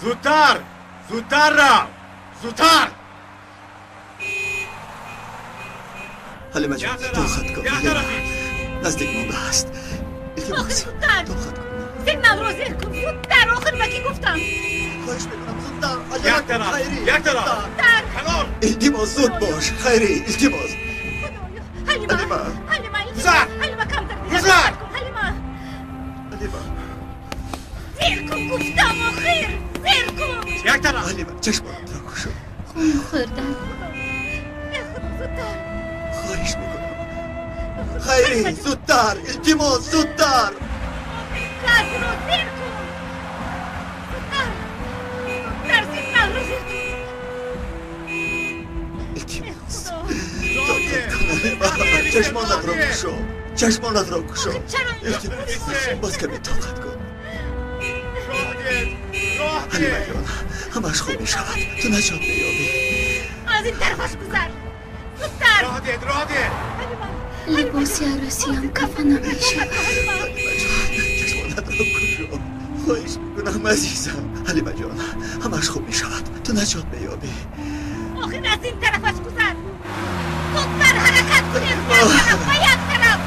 Зудтар! Зудтар рав! Зудтар! Ҳалима ҷон, тоқат кун. Наздик мондааст. Охир зудтар! Тоқат кун. Сигналро зер кун. Зудтар! Охир ба кӣ гуфтам? Хоҳиш мекунам, зудтар! Як тараф! Як тараф! Канор! Илтимос, зуд бош. Хайри, илтимос. Ҳалима! Ҳалима! Гузар! Ҳалима, камтар! Гузар! Ҳалима! Ҳалима! Зер кун гуфтам, охир! Зер кун! Як тараф! Ҳалима, чашмонатро кушо. Хун хӯрдам. Э худо, зудтар! Хоҳиш мекунам. Хайри, зудтар! Илтимос, зудтар! Газро зер кун! Зудтар! Зудтар, сигналро зер кун! Илтимос. Тоқат кун, Ҳалима. Чашмонатро кушо. Чашмонатро кушо. Илтимос, боз каме тоқат кун. Ҳалима ҷон, ҳамааш хуб мешавад. Ту наҷот меёбӣ. Аз ин тарафаш гузар. Зудтар! Роҳ диҳед, роҳ диҳед! Либоси арӯсиям кафанам мешавад. Ҳалима ҷон, чашмонатро кушо. Хоҳиш мекунам, азизам. Ҳалима ҷон, ҳамааш хуб мешавад. Ту наҷот меёбӣ. Охир аз ин тарафаш гузар. Зудтар ҳаракат кунед. Як тараф ба як тараф.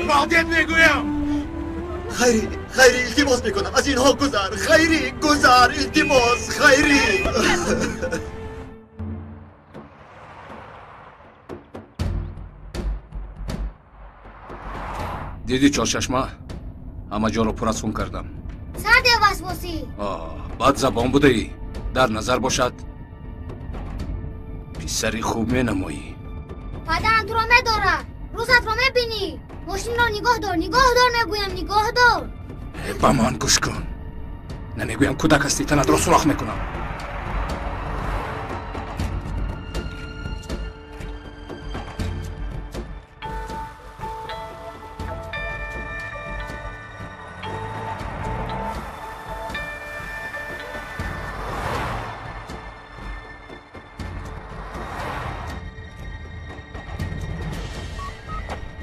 Роҳ диҳед мегӯям! Хайри, хайри, илтимос мекунам, аз инҳо гузар. Хайри, гузар, илтимос, хайри. Дидӣ Чорчашма? Ҳама ҷоро пур аз хун кардам. Сарде васвосӣ. Бад забон будаӣ. Дар назар бошад, писари хуб менамоӣ. Падарам туро медорад. Рӯзатро мебинӣ. Мошинро нигоҳ дор, нигоҳ дор мегӯям, нигоҳ дор. Ба ман гӯш кун. Намегӯям кӯдак ҳастӣ, танатро сурох мекунам.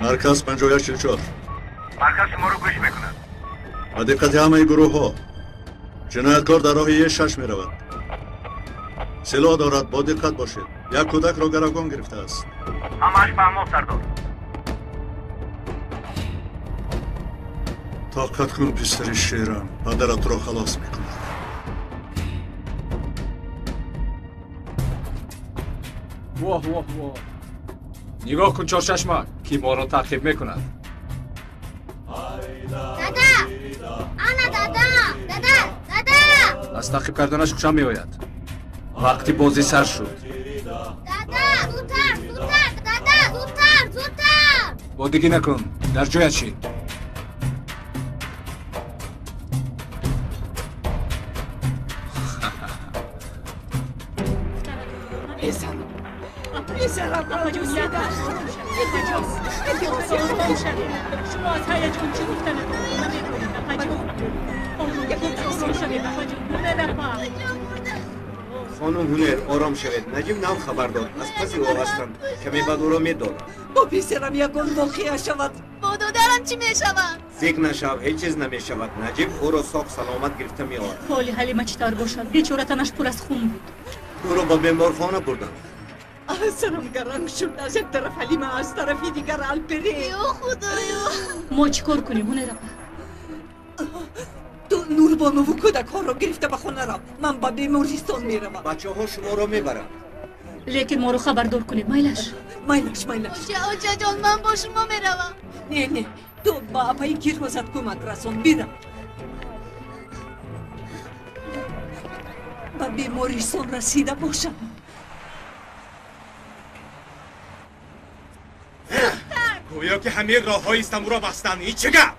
Марказ 5144. Марказ шуморо гӯш мекунад. Ба диққати ҳамаи гурӯҳҳо. Ҷинояткор дар роҳи Е6 меравад. Силоҳ дорад, бо диққат бошед. Як кӯдакро гаравгон гирифтааст. Ҳамааш фаҳмо, сардор. Тоқат кун, писари шерам. Падарат туро халос мекунад. Воҳ, воҳ, воҳ. Нигоҳ кун, Чорчашма, ки моро таъқиб мекунад. Дада! Ана дада! Дада! Дада! Аз таъқиб карданаш хушам меояд. Вақти бозӣ сар шуд. Дада! Зудтар! Зудтар! Дада! Зудтар! Зудтар! Бодигӣ накун, дар ҷоят шӣ. Шумо аз ҳаяҷон чӣ гуфтанатон намедонед, апаҷон. Ором шавед, апаҷон. Ҳунер апа. Хонум Ҳунер, ором шавед. Наҷиб нав хабар дод. Аз паси ӯ ҳастанд. Каме баъд ӯро медонам. Бо писарам ягон воқеа шавад. Бо додарам чӣ мешавад? Зиқ нашав, ҳеҷ чиз намешавад. Наҷиб ӯро соғ саломат гирифта меорад. Ҳоли Ҳалима чӣ тавр бошад? Бечора танаш пур аз хун буд. Ӯро ба беморхона бурданд. Сарам гаранг шуд. Аз як тараф Ҳалима, аз тарафи дигар Алпере. Ё худоё! Мо чӣ кор кунем, Ҳунер апа? Ту Нурбонову кӯдакҳоро гирифта ба хона рав. Ман ба бемористон меравам. Бачаҳо шуморо мебаранд. Лекин моро хабардор кунед, майлаш? Майлаш, майлаш. Оча, очаҷон, ман бо шумо меравам. Не, не, ту ба апаи Кирҳозат кӯмак расон. Бирав. Ба бемористон расида бошам. Гӯё ки ҳамаи роҳҳои Истамбулро бастанд. Ин чӣ гап?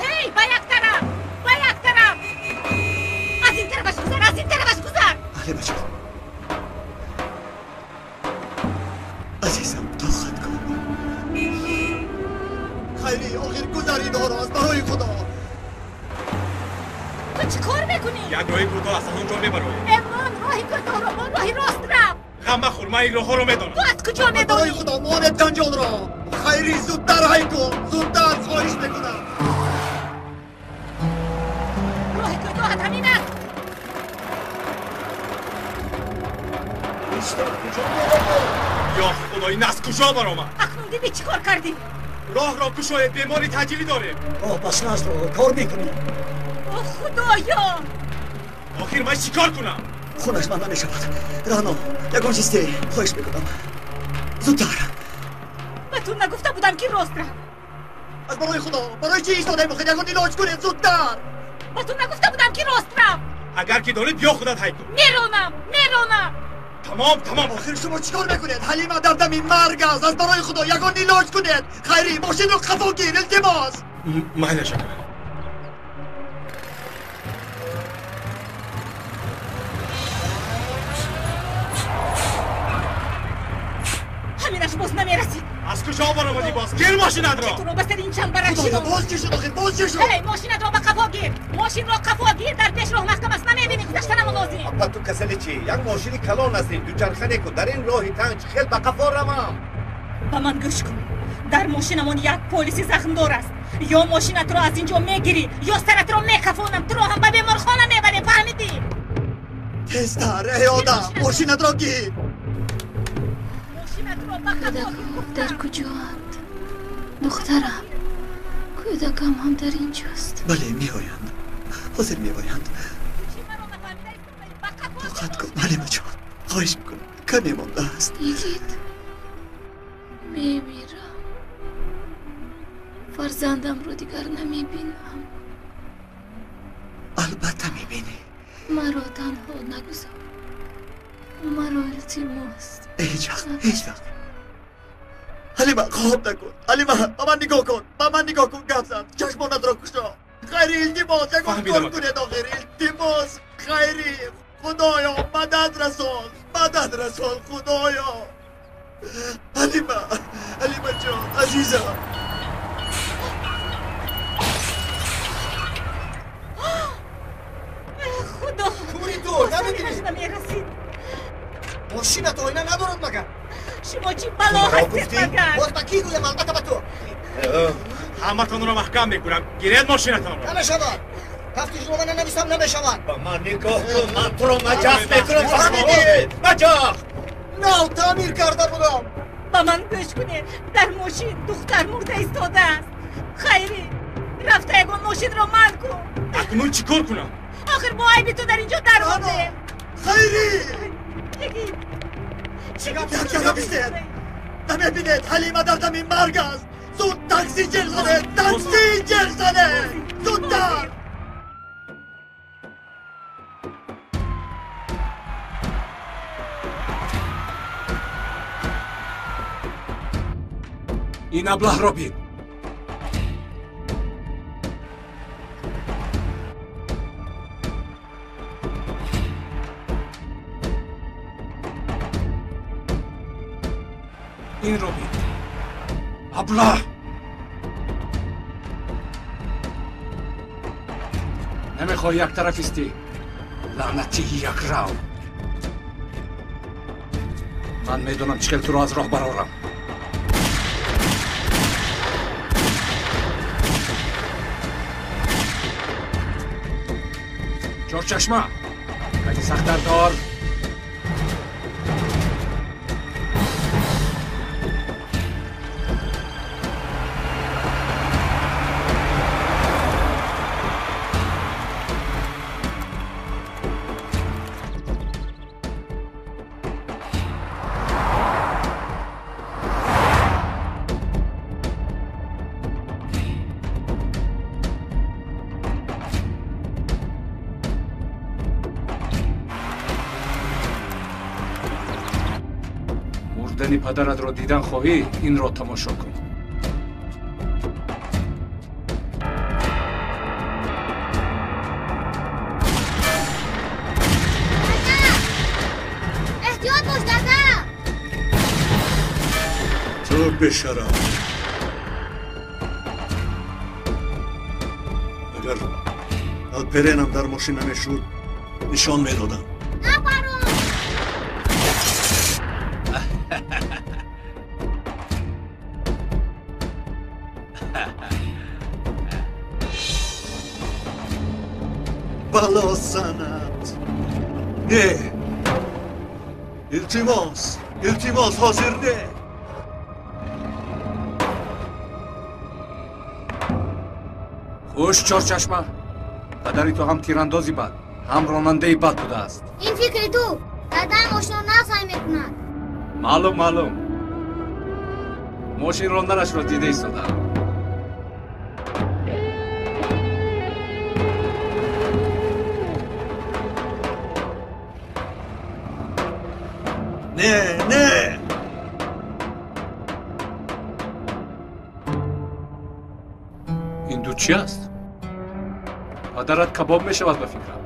Ҳей, ба як тараф! Ба як тараф! Аз ин тарафаш гузар, аз ин тарафаш гузар! Ҳалима ҷон. Азизам, тоқат кун. Хайри, охир гузар инҳоро аз барои Худо. Ту чӣ кор мекунӣ? Як роҳи кӯтоҳ аст, аз он ҷо мебароем. Эмон, роҳи кӯтоҳро мон, роҳи рост рав. Ғам махӯр, ман ин роҳҳоро медонам. Ту аз куҷо медонӣ? Барои Худо, монед ҷанҷолро. Хайри, зудтар ҳай кун, зудтар, хоҳиш мекунам. Роҳи кӯтоҳат ҳамин аст. Ё Худо, ин аз куҷо баромад? Акнун дидӣ чӣ кор кардӣ? Роҳро кушоед, бемори таъҷилӣ дорем. Роҳ баста аст, кор мекунӣ. О Худоё! Охир ман чӣ кор кунам? Хунаш ман намешавад. Рано, ягон чиз те, хоҳиш мекунам. Зудтар. Ба ту нагуфта будам ки рост рав. Аз барои Худо, барои чӣ истодаем охир? Ягон илоҷ кунед, зудтар. Ба ту нагуфта будам ки рост рав. Агар ки донӣ, биё худат ҳай кун. Меронам, меронам. Тамом, тамом. Охир шумо чӣ кор мекунед? Ҳалима дар дами марг аст. Аз барои Худо ягон илоҷ кунед. Хайри, мошинро қафо гир, илтимос. Майла шакар. Ҳаминаш боз намерасид. Аз куҷо баромадӣ боз? Гир мошинатро! Туро ба сари ин чамбарак шино. Боз чӣ шуд охир? Боз чӣ шуд? Эй, мошинатро ба қафо гир! Мошинро қафо гир, дар пеш роҳ маҳкам аст, намебинӣ, гузаштанамон лозим. Апа, ту касали чӣ? Як мошини калон ҳастӣ, дучарха неку. Дар ин роҳи танг чӣ хел ба қафо равам? Ба ман гӯш кун. Дар мошинамон як полиси захмдор аст. Ё мошинатро аз ин ҷо мегирӣ, ё саратро мекафонам, туро ҳам ба беморхона мебарем, фаҳмидӣ? Тезтар, эй одам, мошинатро гир! Кӯдакам дар куҷоанд? Духтарам, кӯдакам ҳам дар ин ҷост. Бале, меоянд. Ҳозир меоянд. Тоқат кун, Ҳалимаҷон. Хоҳиш мекунам, каме мондааст. Йигит, мемирам. Фарзандамро дигар намебинам. Албатта мебинӣ. Маро танҳо нагузор. Маро илтимос. Ҳеҷ вақт, ҳеҷ вақт. Ҳалима, хоб накун. Ҳалима, ба ман нигоҳ кун. Ба ман нигоҳ кун, гап зан. Чашмонатро кушо. Хайри, илтимос, ягон кор кунед охир. Илтимос, Хайри. Худоё, мадад расон. Мадад расон, Худоё. Ҳалима, Ҳалимаҷон, азизам. Худо! Кури ту, намебинӣ? Намерасид. Мошинат оина надорад магар? Шумо чӣ бало ҳастед магар? Боз ба кӣ гӯям? Албатта ба ту. Ҳаматонро маҳкам мекунам. Гиред мошинатонро. Намешавад. Тафтишнома нанависам намешавад. Ба ман нигоҳ кун, ман туро маҷаф мекунам. Фаҳмидӣ? Маҷаф! Нав таъмир карда будам. Ба ман гӯш кунед. Дар мошин духтар мурда истодааст. Хайри, рафта ягон мошинро манъ кун. Акнун чӣ кор кунам? Охир бо айби ту дар ин ҷо дармондем. Хайри! Йигит! Як бистед! Намебинед, Ҳалима дар дами марг аст. Зуд такси ҷеғ занед! Такси ҷеғ занед! Зудтар! Ин аблаҳро бин. Инро бин. Аблаҳ! Намехоҳӣ яктараф истӣ? Лаънатии якрав. Ман медонам чӣ хел туро аз роҳ барорам. Чорчашма, кати сахттар дор. Мурдани падаратро дидан хоҳӣ, инро тамошо кун. Эҳтиёт бош, дада! Ту бешараф! Агар Алперенам дар мошин намешуд, нишон медодам. Бало занад. Не, илтимос, илтимос, ҳозир не. Хуш, Чорчашма, падари ту ҳам тирандози бад, ҳам ронандаи бад будааст. Ин фикри ту. Дадам мошинро нағз ҳай мекунад. Маълум, маълум. Мошин ронданашро дида истодаам. Не, не. Ин ду чӣ аст? Падарат кабоб мешавад ба фикрам.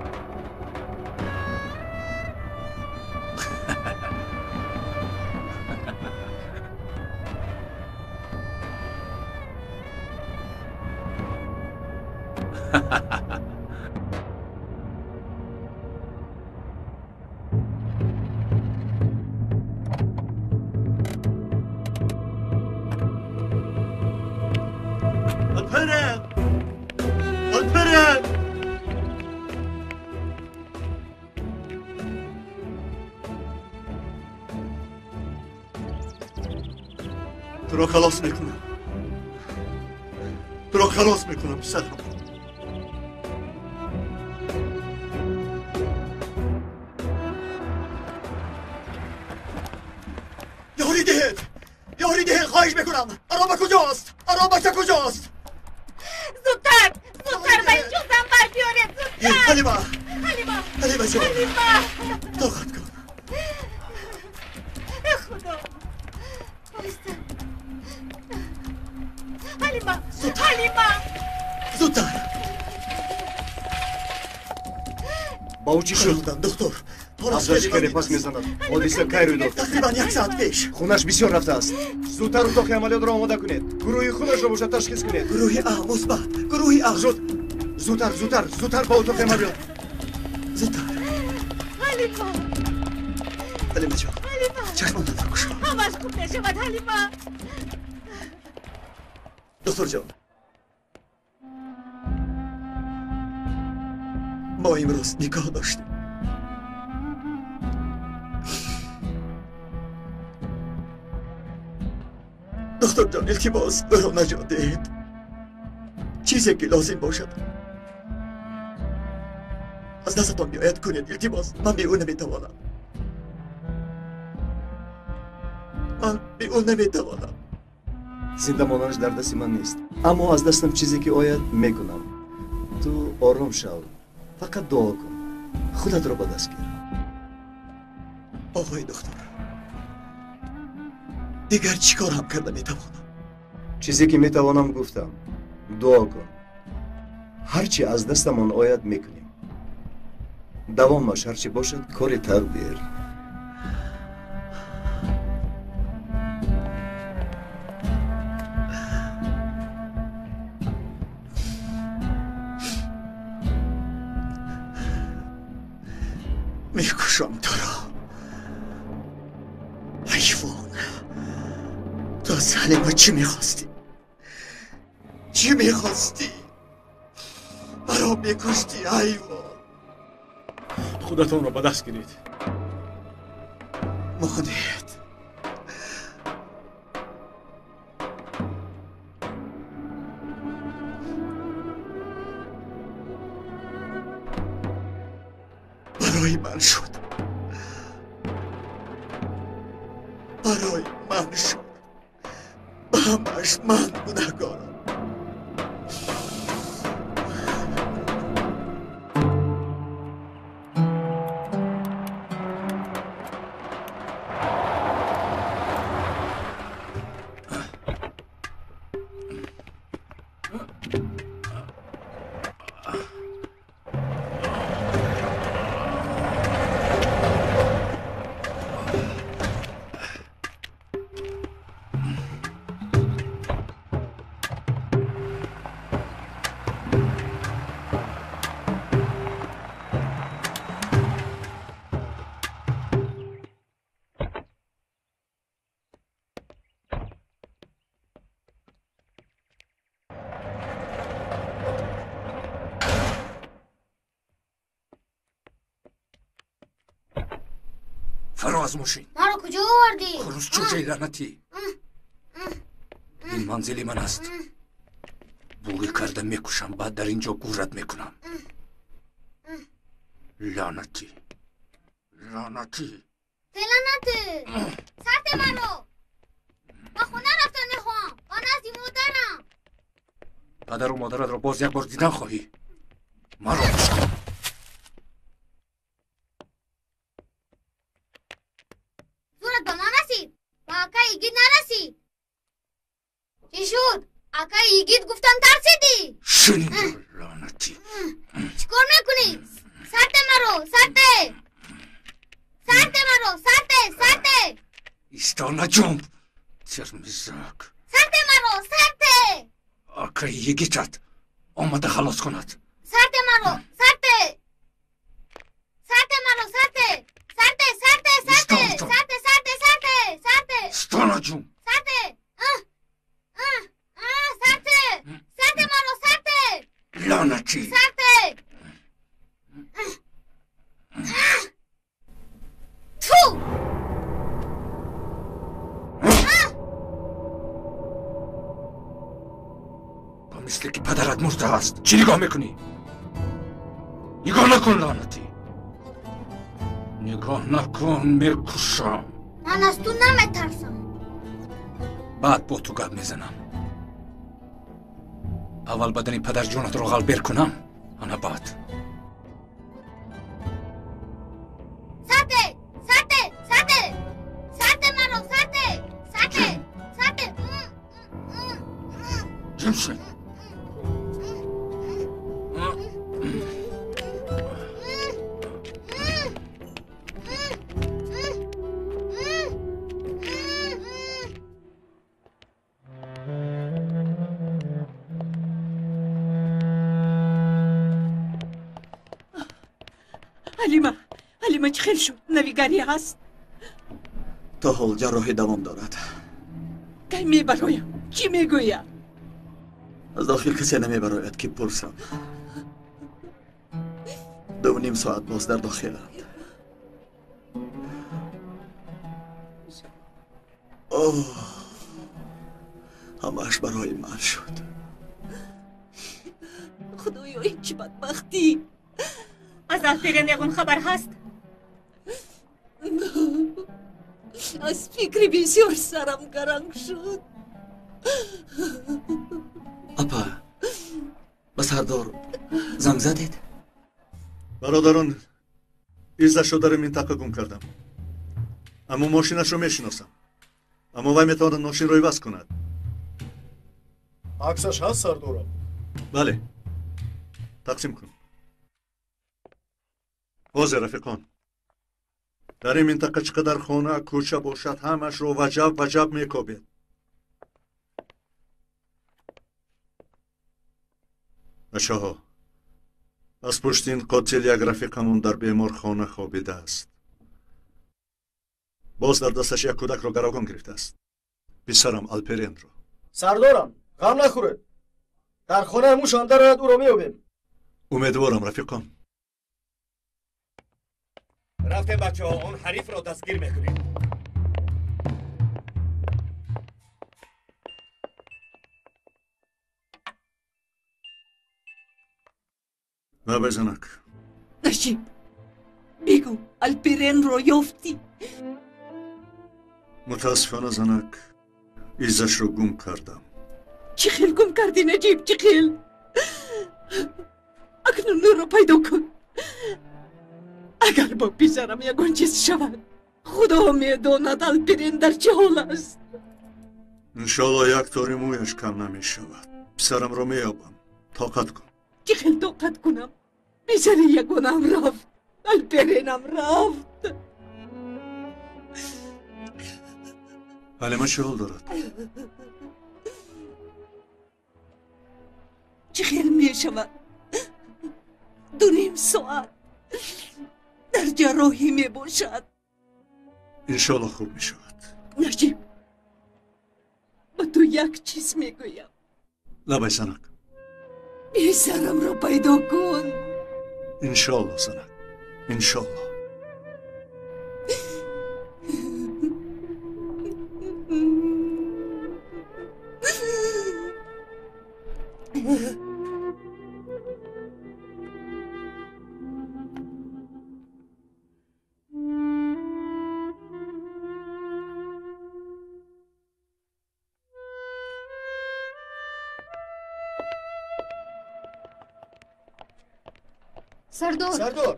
Alperen! Alperen! Туро халос мекунам. Туро халос мекунам, писарам. Ёрӣ диҳед! Ёрӣ диҳед, хоҳиш мекунам! Ароба куҷост? Аробача куҷост? Зудтар! Зудтар ба инҷо занбар биёред! Зудтар! Ҳалима! Ҳалима! Ҳалима ҷон! Ҳалима! Тоқат кун. Э Худо! Оҳиста! Ҳалима! Ҳалима! Зудтар! Ба ӯ чӣ шуд? Доктор, Афзоиши хеле пас мезанад. Ҳодиса кай рӯй дод? Тақрибан як соат пеш. Хунаш бисёр рафтааст. Зудтар утоқи амалиётро омода кунед. Гурӯҳи хунашро бошад ташхис кунед. Гурӯҳи А мусбат. Гурӯҳи А. Зуд, зудтар, зудтар, зудтар ба утоқи амалиёт. Зудтар. Ҳалима! Ҳалима ҷон. Ҳалима! Чашмонатро кушо. Ҳамаш хуб мешавад, Ҳалима. Доктор ҷон. Мо имрӯз никоҳ доштем. Доктор ҷон, илтимос, ӯро наҷот диҳед. Чизе ки лозим бошад аз дастатон биояд кунед, илтимос. Ман бе ӯ наметавонам. Ман бе ӯ наметавонам. Зинда монданаш дар дасти ман нест, аммо аз дастам чизе ки ояд мекунам. Ту ором шав, фақат дуо кун, худатро ба даст гир. Оғои доктор, дигар чӣ кор ҳам карда метавонам? Чизе ки метавонам гуфтам. Дуо кун. Ҳар чи аз дастамон ояд мекунем. Давомаш ҳар чи бошад, кори тақдир. Мекушам туро. Ҳайвон. Ту аз Ҳалима чӣ мехостӣ? Чӣ мехостӣ? Маро мекуштӣ, ҳайвон. Худатонро ба даст гиред. Монед. Барои ман шуд. Барои ман шуд. Ба ҳамааш ман гунаҳкорам. Баро аз мошин. Маро куҷо овардӣ? Хурӯсчӯҷаи лаънатӣ. Ин манзили ман аст. Буғӣ карда мекушам, баъд дар ин ҷо гӯрат мекунам. Лаънатӣ, лаънатӣ. Лаънатӣ, сарте маро. Ба хона рафта мехоҳам, ба назди модарам. Падару модаратро боз як бор дидан хоҳӣ? Маро гӯш кун. Зӯрат ба ман расид, ба акаи Йигит нарасид. Чӣ шуд? Акаи Йигит гуфтан тарсидӣ? Шунид, лаънатӣ. Чӣ кор мекунӣ? Сарте маро, сарте! Сарте маро, сарте, сарте! Исто, наҷунб, термизак. Сарте маро, сарте! Акаи Йигитат омада халос кунад. Сарте маро, сарте! Сарте маро, сарте! Сарте, сарте, сарте! Сарте, сарте, сарте, сарте! Исто, наҷунб! Сарте! Сарте! Сарте маро, сарте! Лаънатӣ! Сарте! Ту! Ба мисле ки падарат мурда аст, чӣ нигоҳ мекунӣ? Нигоҳ накун, лаънатӣ! Нигоҳ накун, мекушам. Ман аз ту наметарсам. Баъд бо ту гап мезанам. Аввал бадани падарҷонатро ғалбер кунам, ана баъд. Сарте! Сарте! Сарте! Сарте маро, сарте! Сарте! Сарте! Ҷимшед! Ҳалима, Ҳалима чӣ хел шуд? Навигарӣ ҳаст? То ҳол ҷарроҳӣ давом дорад. Кай мебароям? Чӣ мегӯям? Аз дохил касе намебарояд ки пурсам. 2.5 соат боз дар дохиланд. Оҳ, ҳамааш барои ман шуд. Худоё, ин чӣ бадбахтӣ! Аз Алперен ягон хабар ҳаст? Аз фикри бисёр сарам гаранг шуд. Апа, ба сардор занг задед? Бародарон, иззашро дар минтақа гум кардам. Аммо мошинашро мешиносам. Аммо вай метавонад мошинро иваз кунад. Аксаш ҳаст, сардорам? Бале, тақсим кун. Ҳозир, рафиқон, дар ин минтақа чӣ қадар хона, кӯча бошад, ҳамашро ваҷаб ваҷаб мекобед. Бачаҳо, аз пушти ин қотил як рафиқамон дар беморхона хобидааст. Боз дар дасташ як кӯдакро гаравгон гирифтааст. Писарам Алперенро. Сардорам, ғам нахӯред. Дар хонаи муш ҳам дарояд, ӯро меёбем. Умедворам, рафиқон. Рафтем, бачаҳо, он ҳарифро дастгир мекунем. Лабай, занак. Наҷиб, бигӯ, Алперенро ёфтӣ? Мутаассифона, занак, иззашро гум кардам. Чӣ хел гум кардӣ, Наҷиб, чӣ хел? Акнун ӯро пайдо кун. Агар бо писарам ягон чиз шавад, Худо медонад Алперен дар чӣ ҳол аст. Иншоалло як тори мӯяш кам намешавад. Писарамро меёбам. Тоқат кун. Чӣ хел тоқат кунам? Писари ягонаам рафт, Алперенам рафт. Ҳалима чӣ ҳол дорад? Чӣ хел мешавад? 2.5 соат дар ҷарроҳӣ мебошад. Иншоалло хуб мешавад. Наҷиб, ба ту як чиз мегӯям. Лабай, занак. Писарамро пайдо кун. Иншоалло, занак, иншоалло. Сардор! Сардор!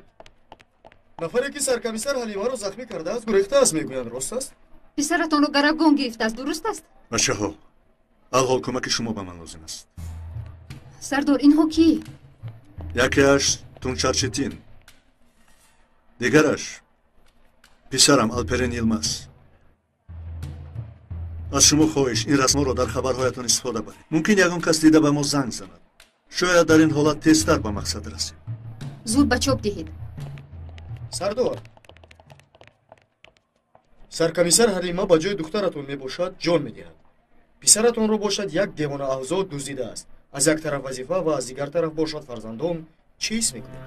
Нафаре ки саркомиссар Ҳалимаро захмӣ кардааст, гурехтааст, мегӯянд, рост аст? Писаратонро гаравгон гирифтааст, дуруст аст? Бачаҳо, алҳол кӯмаки шумо ба ман лозим аст. Сардор, инҳо кӣ? Якеаш Тунчарчетин, дигараш писарам Алперен Йилмаз. Аз шумо хоҳиш, ин расмҳоро дар хабарҳоятон истифода баред. Мумкин ягон кас дида ба мо занг занад. Шояд дар ин ҳолат тезтар ба мақсад расем. Зуд ба чоп диҳед. Сардор, саркомиссар Ҳалима ба ҷои духтаратон мебошад, ҷон медиҳад. Писаратонро бошад як девонаавзо дуздидааст. Аз як тараф вазифа ва аз дигар тараф бошад фарзандон. Чӣ ҳис мекунед?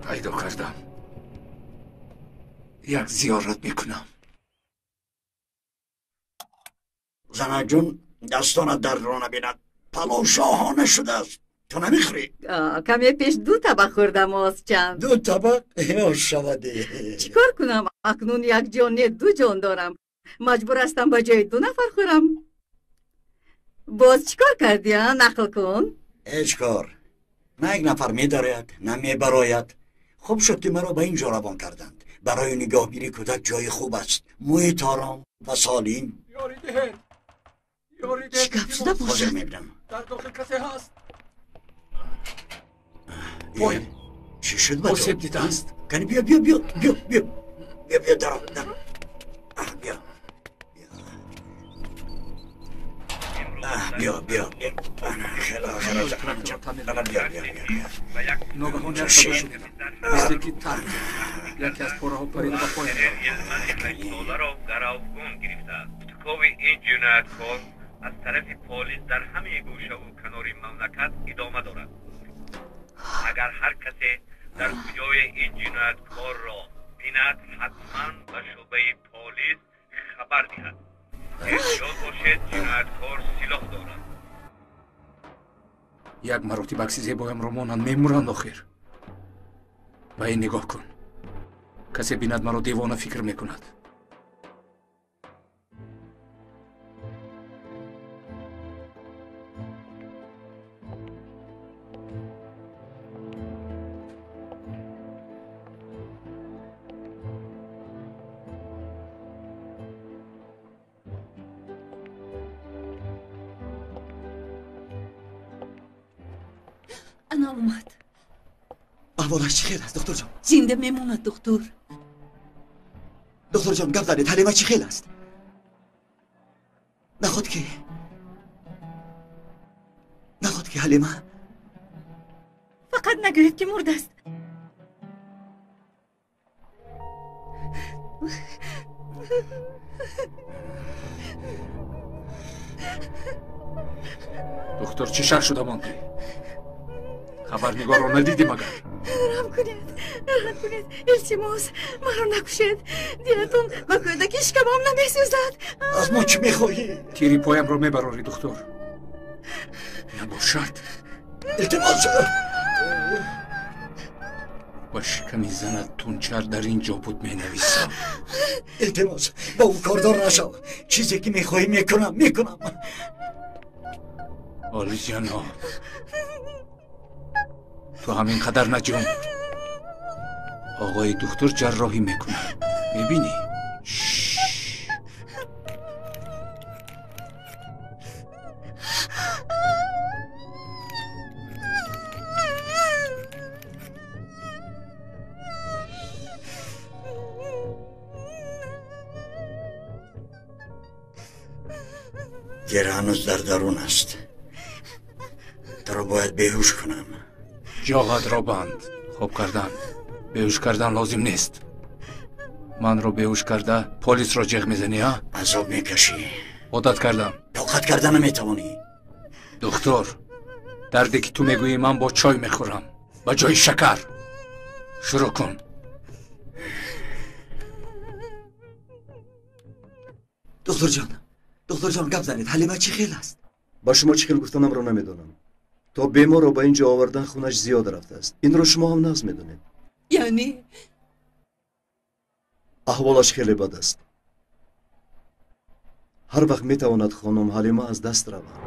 Пайдо кардам. Як зиёрат мекунам. Занакҷон, дастонат дардро набинад. Палов шоҳона шудааст. Ту намехӯрӣ? Каме пеш ду табақ хӯрдам, озчанд. Ду табақ? Ё шаваде. Чӣ кор кунам? Акнун як ҷон не, ду ҷон дорам. Маҷбур ҳастам ба ҷои ду нафар хӯрам. Боз чӣ кор кардӣ, а? Нақл кун. Ҳеҷ кор. На як нафар медарояд, на мебарояд. Хуб шуд ки маро ба ин ҷо равон карданд. Барои нигоҳбирии кӯдак ҷои хуб аст. Муҳит ором ва солим. Ёрӣ диҳед. Ёрӣ диҳед. Чӣ гап шуда бошад? Ҳозир мебинам. Дар дохил касе ҳаст? Поем. Чӣ шуд ба ту? Осеб дидааст. Кани биё, биё, биё, биё, биё. Биё, биё, даро, даро. Биё. Биё, биё, биё. Хеле хеле. Биё, биё, биё. Ногаҳон як садо шунидам, мисле ки тарк зад. Яке аз пораҳо парида ба поям соларо гаравгон гирифтааст. Куткови ин ҷинояткор аз тарафи полис дар ҳамаи гӯшаву канори мамлакат идома дорад. Агар ҳар касе дар куҷои ин ҷинояткорро бинад, ҳатман ба шӯъбаи полис хабар диҳад. Эҳтиёт бошед, ҷинояткор силоҳ дорад. Як маротиба акси зебоямро монанд, мемуранд охир. Ба ин нигоҳ кун. Касе бинад маро девона фикр мекунад. Ана омад. Аҳволаш чӣ хел аст, духтурҷон? Зинда мемонад, духтур. Духтурҷон, гап занед, Ҳалима чӣ хел аст? Наход ки Ҳалима? Фақат нагӯед ки мурдааст. Духтур, чӣ шак шуда мондӣ? Хабарнигорро надидӣ магар? Раҳм кунед, раҳм кунед, илтимос, маро накушед. Дилатон ба кӯдаки шикамам намесӯзад. Аз мо чӣ мехоҳӣ? Тири поямро мебарорӣ, духтур. Набошад. Илтимос. Ба шиками занат Тунчар дар ин ҷо буд менависам. Илтимос, ба ӯ кордор нашав. Чизе ки мехоҳӣ мекунам, мекунам. Олиҷаноб, ту ҳамин қадар наҷунб. Оғои духтур ҷарроҳӣ мекунад. Мебинӣ? Тир ҳанӯз дар дарун аст. Туро бояд беҳуш кунам. Ҷоғатро банд. Хоб кардан, беҳуш кардан лозим нест. Манро беҳуш карда полисро ҷеғ мезанӣ, а? Азоб мекашӣ. Одат кардам. Тоқат карда наметавонӣ. Духтур, дарде ки ту мегӯӣ ман бо чой мехӯрам ба ҷои шакар. Шурӯъ кун. Духтурҷон, духтурҷон, гап занед. Ҳалима чӣ хел аст? Ба шумо чӣ хел гуфтанамро намедонам. То беморро ба ин ҷо овардан хунаш зиёд рафтааст. Инро шумо ҳам нағз медонед. Яъне? Аҳволаш хеле бад аст. Ҳар вақт метавонад хонум Ҳалима аз даст равад.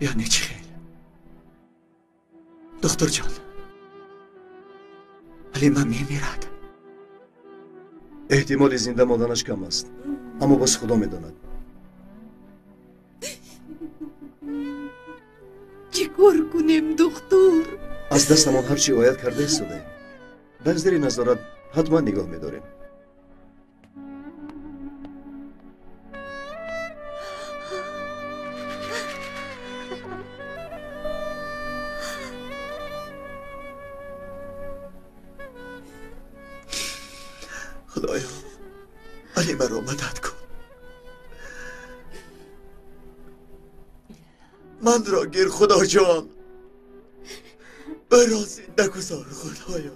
Яъне чӣ хел? Духтурҷон, Ҳалима мемирад. Эҳтимоли зинда монданаш кам аст, аммо боз Худо медонад. Чӣ кор кунем, духтур? Аз дастамон ҳар чӣ ояд карда истодаем. Дар зери назорат ҳатман нигоҳ медорем. Худоё, Ҳалимаро мадад кун. Манро гир, Худоҷон. Маро зинда гузор, Худоё.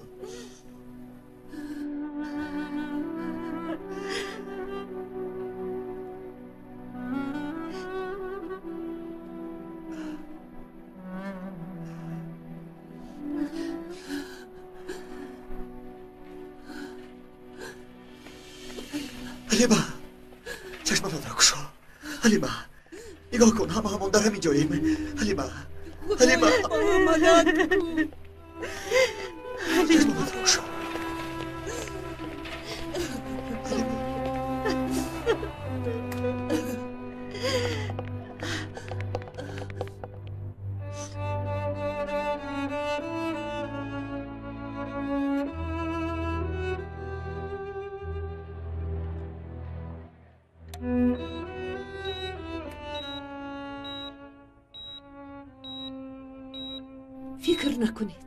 Ҳалима, чашматонро кушо. Ҳалима, нигоҳ кун, ҳамаамон дар ҳамин ҷоем. Ҳалима, Ҳалима, мадад кун. Чашматонро кушо. Фикр накунед,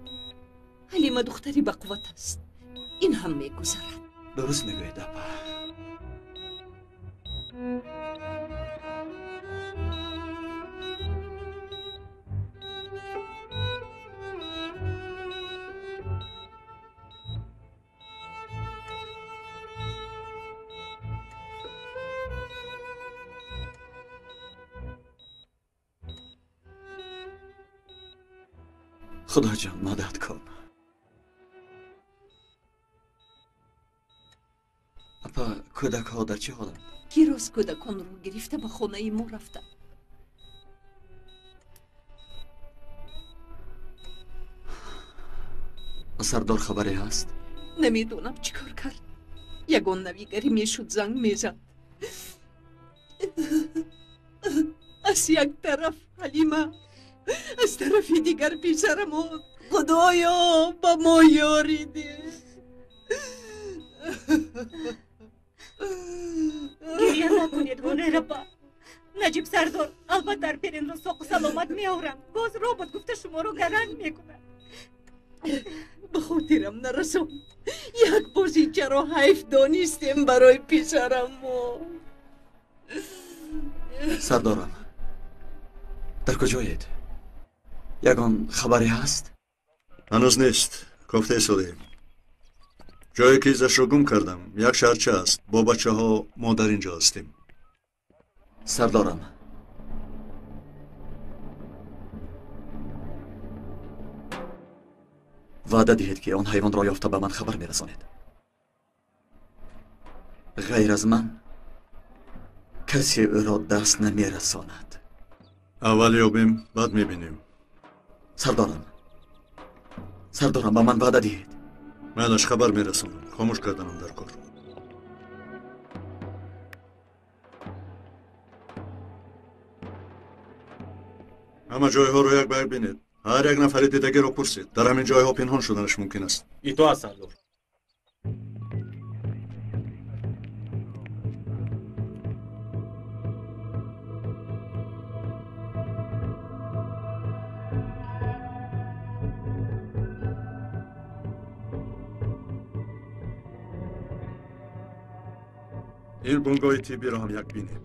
Ҳалима духтари бақувват аст. Ин ҳам мегузарад. Дуруст мегӯед, апа. Худоҷон, мадад кун. Апа, кӯдакҳо дар чӣ ҳоланд? Ки рост кӯдаконро гирифта ба хонаи мо рафта. Сардор хабаре ҳаст? Намедонам чӣ кор кард. Ягон навигарӣ мешуд, занг мезад. Аз як тараф Ҳалима, аз тарафи дигар писарамон. Худоё, ба мо ёрӣ деҳ. Гиря накунед, Гулерапа. Наҷиб сардор албатта Арперинро соқу саломат меоранд. Боз робот гуфта шуморо гаранг мекунад. Ба хотирам нарасон. Як бозичаро ҳайф донистем барои писарамон. Сардорам, дар куҷоед? Ягон хабаре ҳаст? Ҳанӯз нест. Кофта истодаем. Ҷое ки изашро гум кардам, як шаҳрча аст. Бо бачаҳо мо дар ин ҷо ҳастем. Сардорам, ваъда диҳед, ки он ҳайвонро ёфта ба ман хабар мерасонед. Ғайр аз ман касе ӯро даст намерасонад. Аввал ёбем, баъд мебинем. Сардорам, сардорам, ба ман ваъда диҳед. Майлаш, хабар мерасонам. Хомӯш карданам дар кор. Ҳама ҷойҳоро як ба як бинед. Ҳар як нафари дидагиро пурсед. Дар ҳамин ҷойҳо пинҳон шуданаш мумкин аст. Итоат, сардор. Ин бунгоҳи тиббиро ҳам як бинем.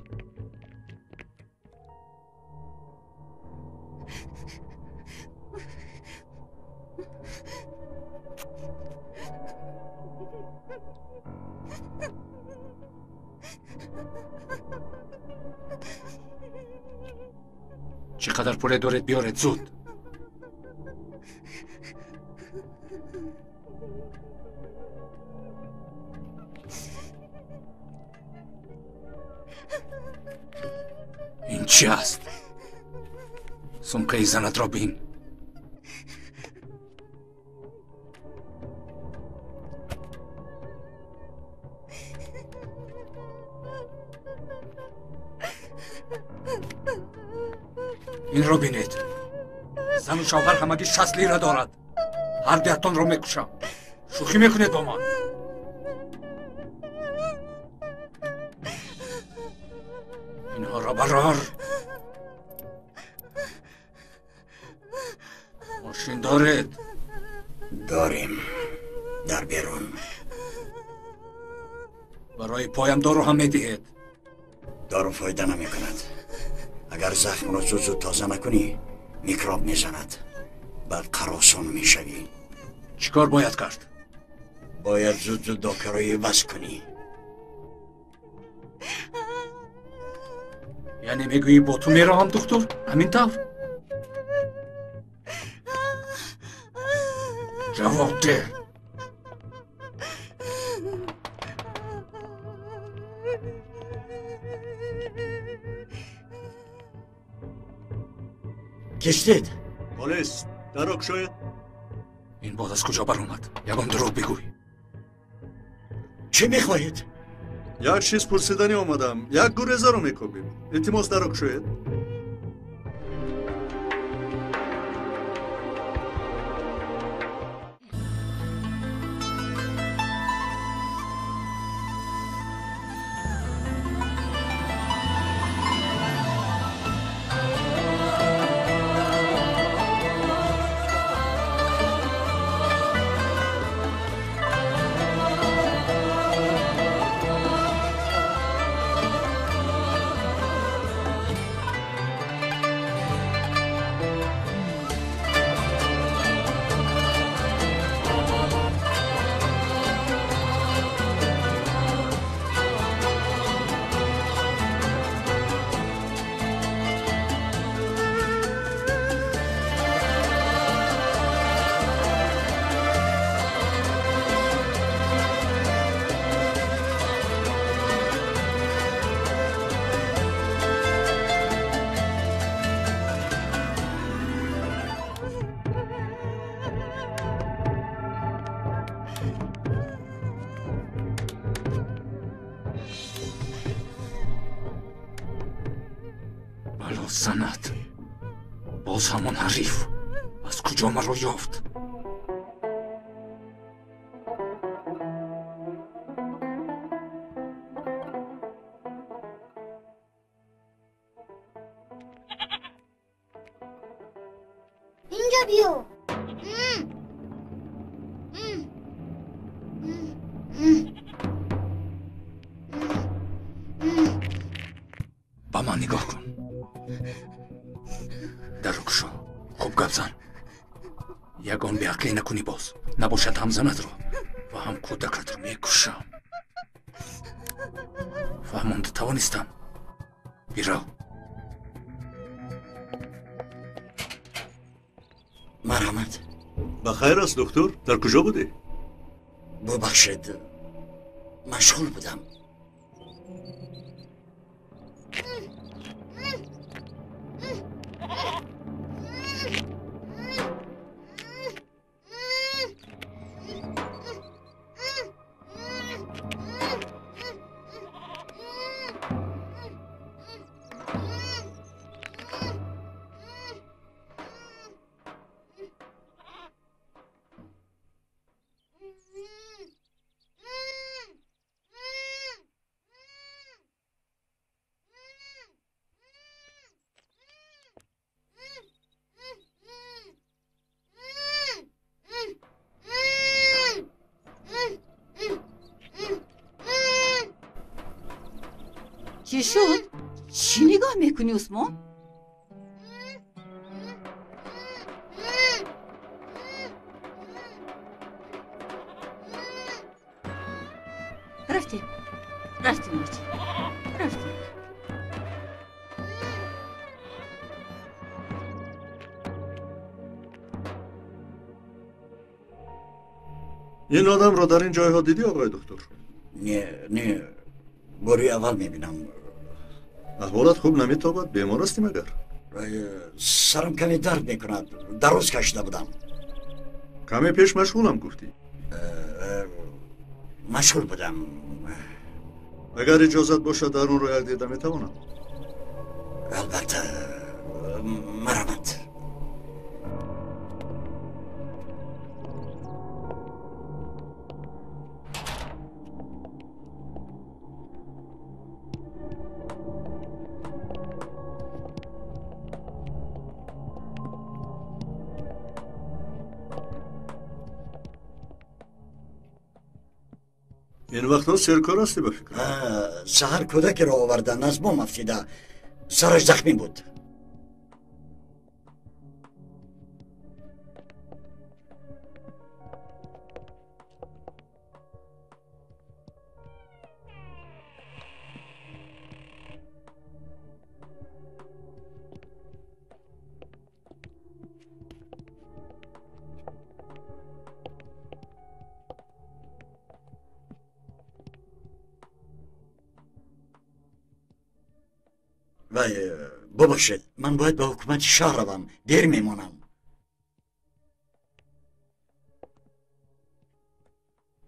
Чӣ қадар пуле доред биёред зуд. Ин чӣ аст? Сумкаи занатро бин. Инро бинед. Зану шавҳар ҳамагӣ 60 лира дорад. Ҳар дуятонро мекушам. Шӯхӣ мекунед бо ман? Инҳоро барор. Мошин доред? Дорем. Дар берун. Барои поям дору ҳам медиҳед. Дору фоида намекунад. Агар захмро зуд-зуд тоза накунӣ, микроб мезанад. Баъд қаросон мешавӣ. Чӣ кор бояд кард? Бояд зуд-зуд докаро иваз кунӣ. Яъне мегӯӣ бо ту меравам, духтур? Ҳамин тавр? Ҷавоб деҳ. Киштед? Полис, дарро кушоед. Ин боз аз куҷо баромад? Ягон дурӯғ бигӯй. Чӣ мехоҳед? Як чиз пурсиданӣ омадам. Як гурезаро мекобем. Илтимос, дарро кушоед. Санат, боз ҳамон ҳариф аз куҷо маро ёфт? Инҷо биё. Ба ман нигоҳ кун. Дарро кушо. Хуб гап зан. Ягон беақлӣ накунӣ боз. Набошад ҳам занатро ва ҳам кӯдакатро мекушам. Фаҳмонда тавонистам. Бирав. Марҳамат. Ба хайр аст, духтур? Дар куҷо будӣ? Бубахшед, машғул будам. Чӣ шуд? Чӣ нигоҳ мекунӣ, Усмон? Рафтем, рафтем, бача, рафтем. Ин одамро дар ин ҷойҳо дидӣ, оғои доктор? Не, не, бори аввал мебинам. Аҳволат хуб наметобад, бемор ҳастӣ магар? Сарам каме дард мекунад, дароз кашида будам. Каме пеш машғулам гуфтӣ. Машғул будам. Агар иҷозат бошад, дар онро як дида метавонам? Албатта, марҳамат. Ин вақтҳо серкор ҳастӣ ба фикр? Саҳар кӯдакеро оварданд, аз бом афтида, сараш захмӣ буд. Вай, бубахшед, ман бояд ба ҳукумати шаҳр равам, дер мемонам.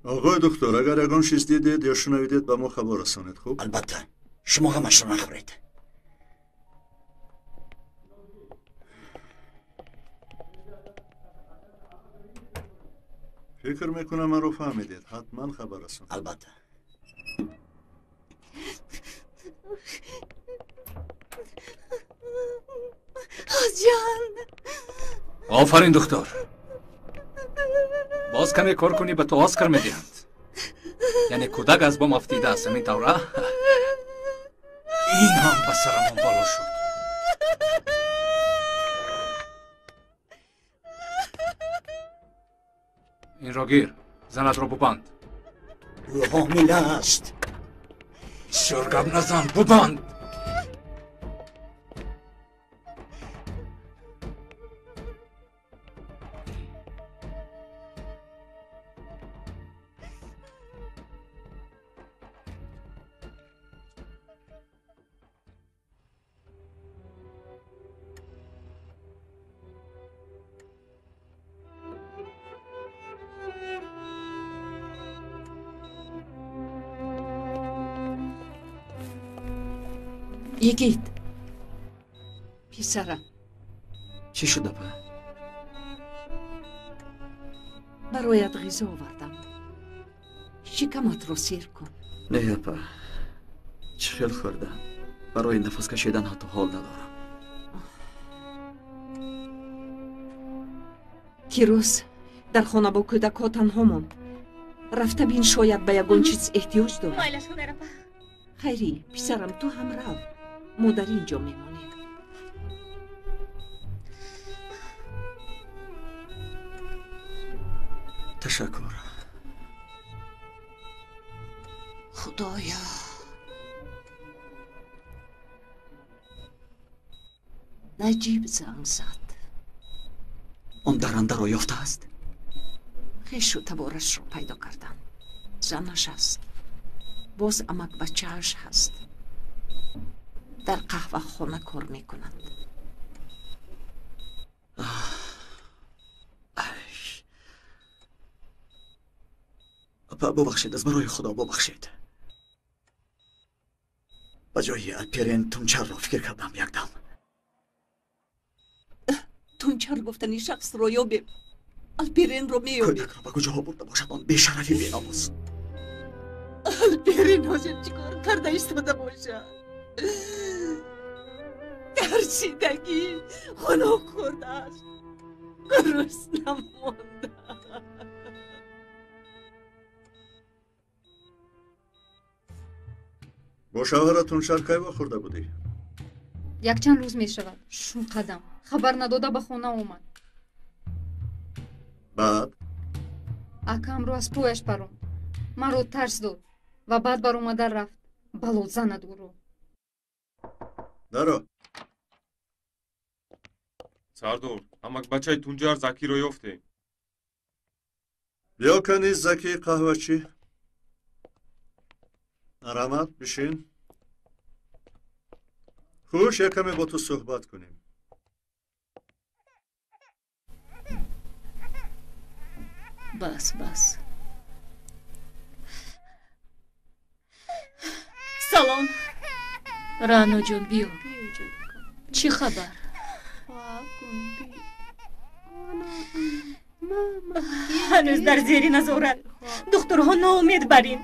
Оғои доктор, агар ягон чиз дидед ё шунавидед, ба мо хабар расонед, хуб? Албатта, шумо ғамашро нахӯред. Фикр мекунам маро фаҳмидед, ҳатман хабар расонед. Албатта. Ҷон! Офарин, духтур! Боз каме кор кунӣ, ба ту Оскар медиҳанд. Яъне кӯдак аз бом афтидааст, ҳамин тавра? Ин ҳам ба сарамон бало шуд. Инро гир, занатро бубанд. Ӯ ҳомила аст. Бисёр гап назан, бубанд! Йигит, писарам. Чӣ шуд, апа? Бароят ғизо овардам. Шикаматро сер кун. Не, апа, чӣ хел хӯрдам. Барои нафас кашидан ҳатто ҳол надорам. Кирӯз дар хона бо кӯдакҳо танҳо монд. Рафта бин, шояд ба ягон чиз эҳтиёҷ дорад. Майлаш, ҳунар апа. Хайрӣ, писарам, ту ҳам рав. Мо дар ин ҷо мемонем. Ташаккур. Худоё, Наҷиб занг зад. Он дарандаро ёфтааст? Хешу таборашро пайдо кардам. Занаш аст, боз амакбачааш ҳаст. Дар қаҳвахона кор мекунанд. Апа, бубахшед, аз барои Худо бубахшед. Ба ҷои Алперен Тунчарро фикр кардам якдам. Тунчар гуфтани шахсро ёбем, Алперенро меёбем. Кӯдакро ба куҷоҳо бурда бошад он бешарафи беномус? Алперен ҳозир чӣ кор карда истода бошад? Тарсидагӣ хунук хӯрдааст, гурусна монда. Бо шавҳарат Тунчар кай вохӯрда будӣ? Якчанд рӯз мешавад. Шунқадам хабар надода ба хона омад. Баъд? Акамро аз пояш паронд, маро тарс дод ва баъд баромада рафт. Бало занад ӯро. Даро. Сардор, амакбачаи Тунҷар Закиро ёфтем. Биё кани, Заки қаҳвачӣ. Марҳамат, бишин. Хуш, якаме бо ту суҳбат кунем. Бас, бас. Салом. Раъноҷон, биё. Чӣ хабар? Ҳанӯз дар зери назорат. Духтурҳо ноумед бар ин.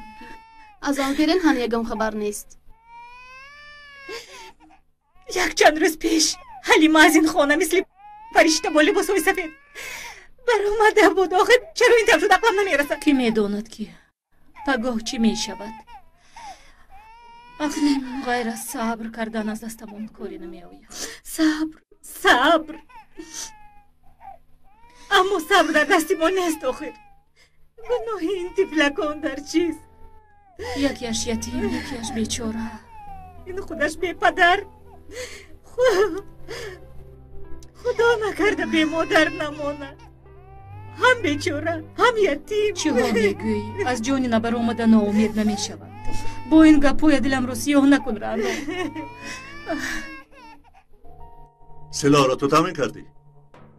Аз Алперен ҳам ягон хабар нест. Якчанд рӯз пеш Ҳалима аз ин хона мисли фаришта бо либосҳои сафед баромада буд. Охир чаро ин тавр шуд, ақлам намерасад. Кӣ медонад, ки пагоҳ чӣ мешавад? Акнун ғайр аз сабр кардан аз дастамон коре намеояд. Сабр, сабр. Аммо сабр дар дасти мо нест. Охир гуноҳи ин тифлакон дар чист? Якеаш ятим, якеаш бечора. Ин худаш бепадар. Худо накарда бемодар намонад. Ҳам бечора, ҳам ятим. Чиҳо мегӯӣ? Аз ҷони набаромада ноумед намешавад. Бо ин гапҳоя диламро сиёҳ накун, Раъно. Силоҳро ту таъмин кардӣ?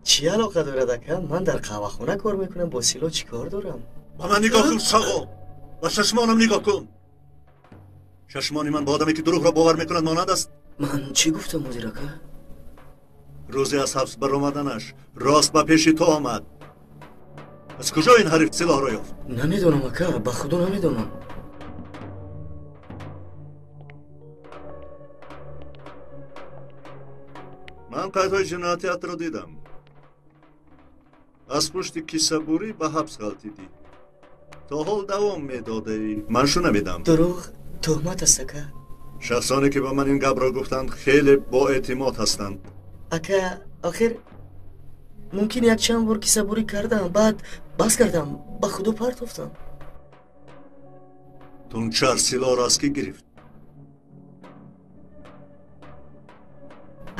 Чӣ алоқа дорад, ака? Ман дар қаҳвахона кор мекунам, бо силоҳ чӣ кор дорам? Ба ман нигоҳ кун, шағол. Ба чашмонам нигоҳ кун. Чашмони ман ба одаме ки дурӯғро бовар мекунад монанд аст. Ман чӣ гуфтам, мудир ака? Рӯзе аз ҳабс баромаданаш рост ба пеши ту омад. Аз куҷо ин ҳариф силоҳро ёфт? Намедонам, ака, ба худо намедонам. Ман қайдҳои ҷиноятиатро дидам. Аз пушти кисабурӣ ба ҳабс ғалтидӣ. То ҳол давом медодаӣ. Ман шунавидам. Дурӯғ туҳмат аст, ака. Шахсоне ки ба ман ин гапро гуфтанд хеле боэътимод ҳастанд. Ака, охир мумкин якчанд бор кисабурӣ кардам, баъд бас кардам, ба худо партофтам. Тунчар силоҳро аз кӣ гирифт?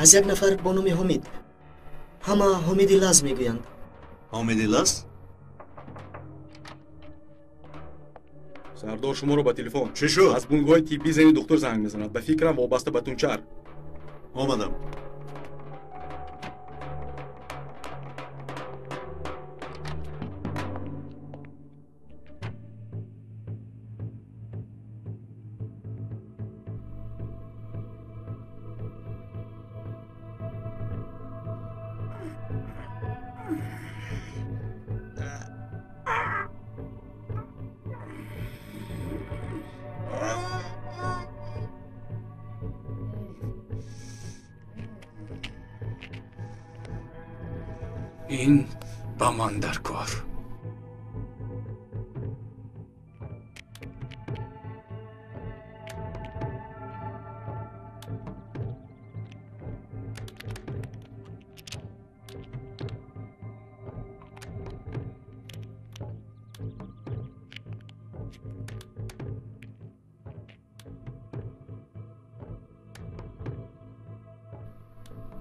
Аз як нафар бо номи Ҳомид. Ҳама Ҳомиди Лаз мегӯянд. Ҳомиди Лаз? Сардор, шуморо ба телефон. Чӣ шуд? Аз бунгоҳи тиббӣ зани духтур занг мезанад. Ба фикрам вобаста ба Тунчар. Омадам. Ин ба ман дар кор.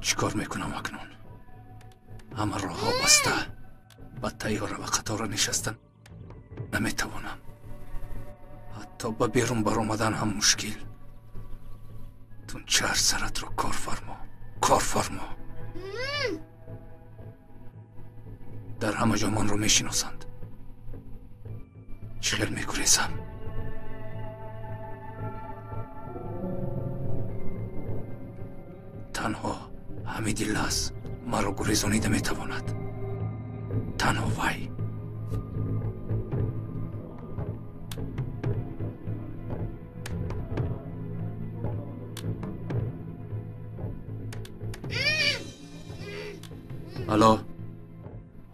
Чӣ кор мекунам акнун? Ҳама роҳҳо баста. Ба тайёра ва қатора нишастан наметавонам. Ҳатто ба берун баромадан ҳам мушкил. Тунчар, саратро кор фармо, кор фармо. Дар ҳама ҷо манро мешиносанд. Чӣ хел мегурезам? Танҳо Ҳамиди Лаз маро гурезонида метавонад. Танҳо вай. Алло,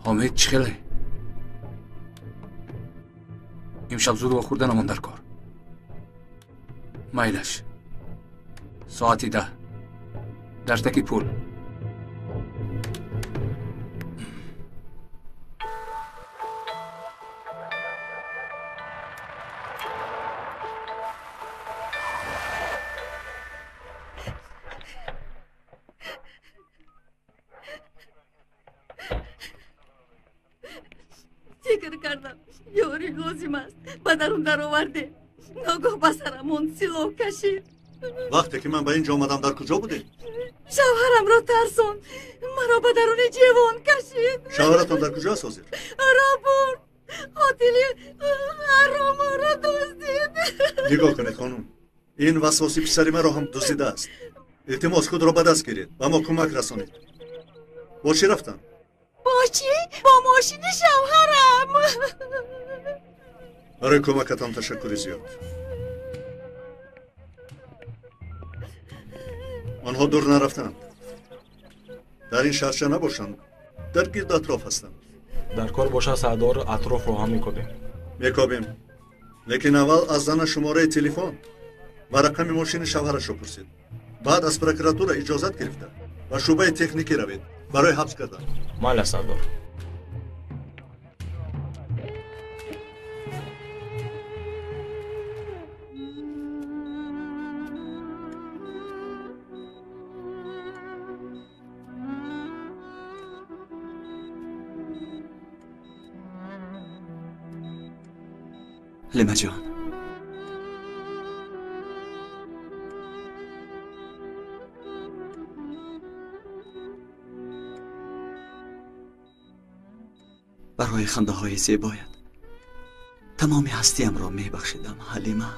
Ҳомид, чӣ хеле? Имшаб зуд вохӯрданамон дар кор. Майлаш. Соати 10 дар таки пул. Фикр кардам, ёрӣ лозим аст. Ба дарун даровардем. Ногоҳ ба сарамон силоҳ кашид. Вақте ки ман ба ин ҷо омадам, дар куҷо будед? Шавҳарамро тарсон. Маро ба даруни ҷевон кашид. Шавҳаратон дар куҷо аст ҳозир? Ро бурд. Қотили ароморо дуздид. Нигоҳ кунед, хонум. Ин васвоси писари маро ҳам дуздидааст. Илтимос, худро ба даст гиред, ба мо кӯмак расонед. Бо чӣ рафтанд? Бо чӣ? Бо мошини шавҳарам. Барои кӯмакатон ташаккури зиёд. Онҳо дур нарафтанд. Дар ин шаҳрча набошанд, дар гирду атроф ҳастанд. Дар кор боша, сардор, атрофро ҳам мекобем. Мекобем, лекин аввал аз зана шумораи телефон ва рақами мошини шавҳарашро пурсед. Баъд аз прокуратура иҷозат гирифта ба шӯъбаи техникӣ равед барои ҳабс кардан. Майла, сардор. Ҳалима ҷон, барои хандаҳои зебоят тамоми ҳастиямро мебахшидам. Ҳалима,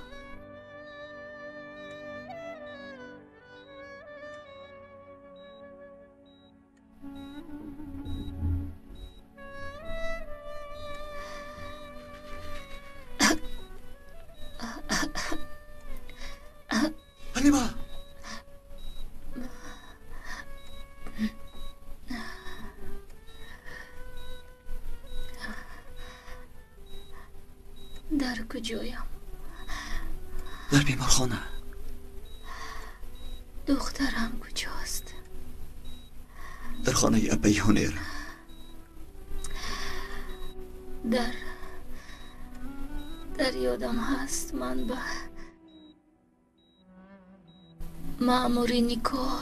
ҳалима, дар куҷоям? Дар беморхона. Духтарам куҷост? Дар хонаи апаи Ҳунер. Дар ёдам ҳаст, ман ба маъмури никоҳ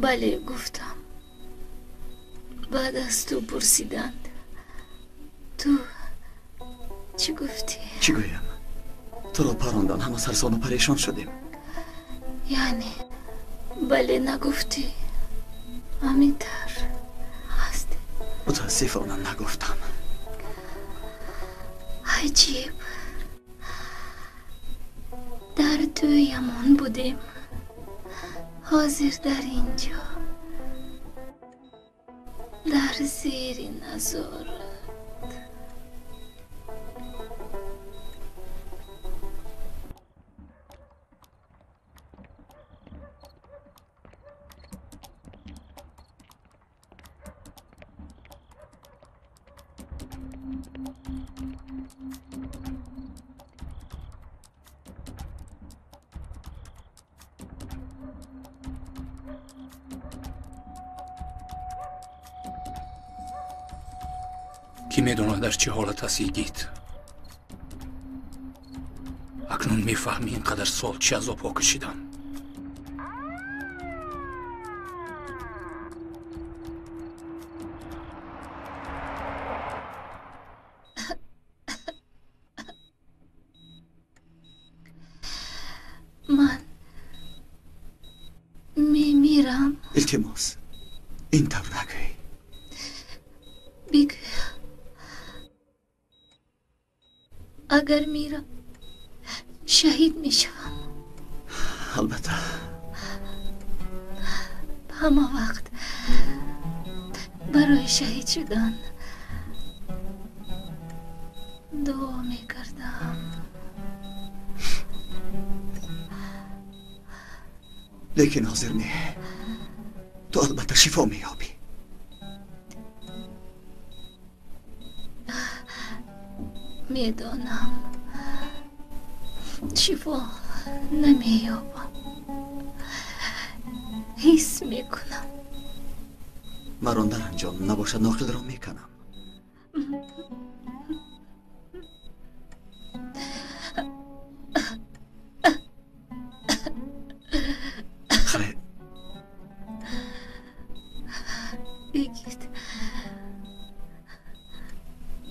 бале гуфтам. Баъд аз ту пурсиданд, ту чӣ гуфтӣ? Чӣ гӯям? Туро парондан, ҳама сарсону парешон шудем. Яъне бале нагуфтӣ, ҳамин тавр ҳаст? Мутаассифона, нагуфтам. Аҷиб, дар тӯямон будем, ҳозир дар ин ҷо дар зери назорат. Кӣ медонад, дар чӣ ҳолат аст йигит? Акнун мефаҳмӣ, ин қадар сол чӣ азобҳо кашидам. Ман мемирам. Илтимос, ин тавр нагӯй. Бигӯ, агар мирам, шаҳид мешавам. Албатта. Ҳама вақт барои шаҳид шудан дуо мекардам. Лекин ҳозир не. Ту албатта шифо меёбӣ. Медонам, шифо Намеёбам. Ҳис мекунам. Маро наранҷон, набошад ноқилро меканам. Хайр. Игит,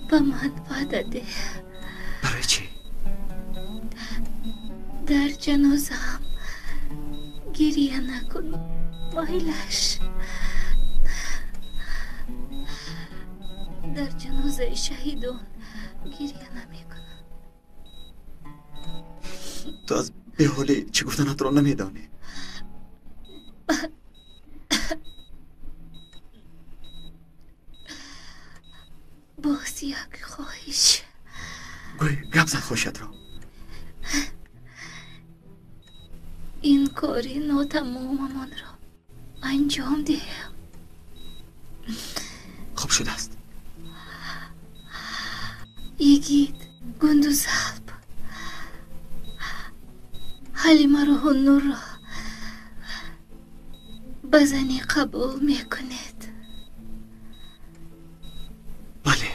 ба ман ваъда деҳ. Барои чӣ? Дар ҷанозаам гирия накун, майлаш. Дар ҷанозаи шаҳидон гирия намекунам. Ту аз беҳолӣ чӣ гуфтанатро намедонӣ. Боз як хоҳиш. Гӯй, гап зад хоҳишатро. Ин кори нотамомамонро анҷом диҳем. Хуб шудааст. Йигит, Гундузалп, Ҳалимаро Ҳуннурро ба занӣ қабул мекунед? Бале.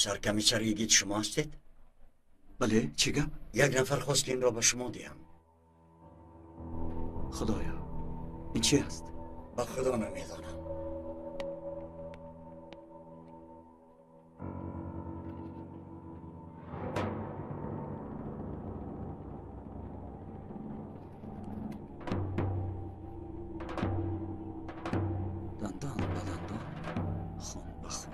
Саркомиссар Йигит шумо ҳастед? Бале, чӣ гап? Як нафар хост ки инро ба шумо диҳам. Худоё, ин чи аст? Ба худо намедонам. Дандон ба дандон, хун ба хун.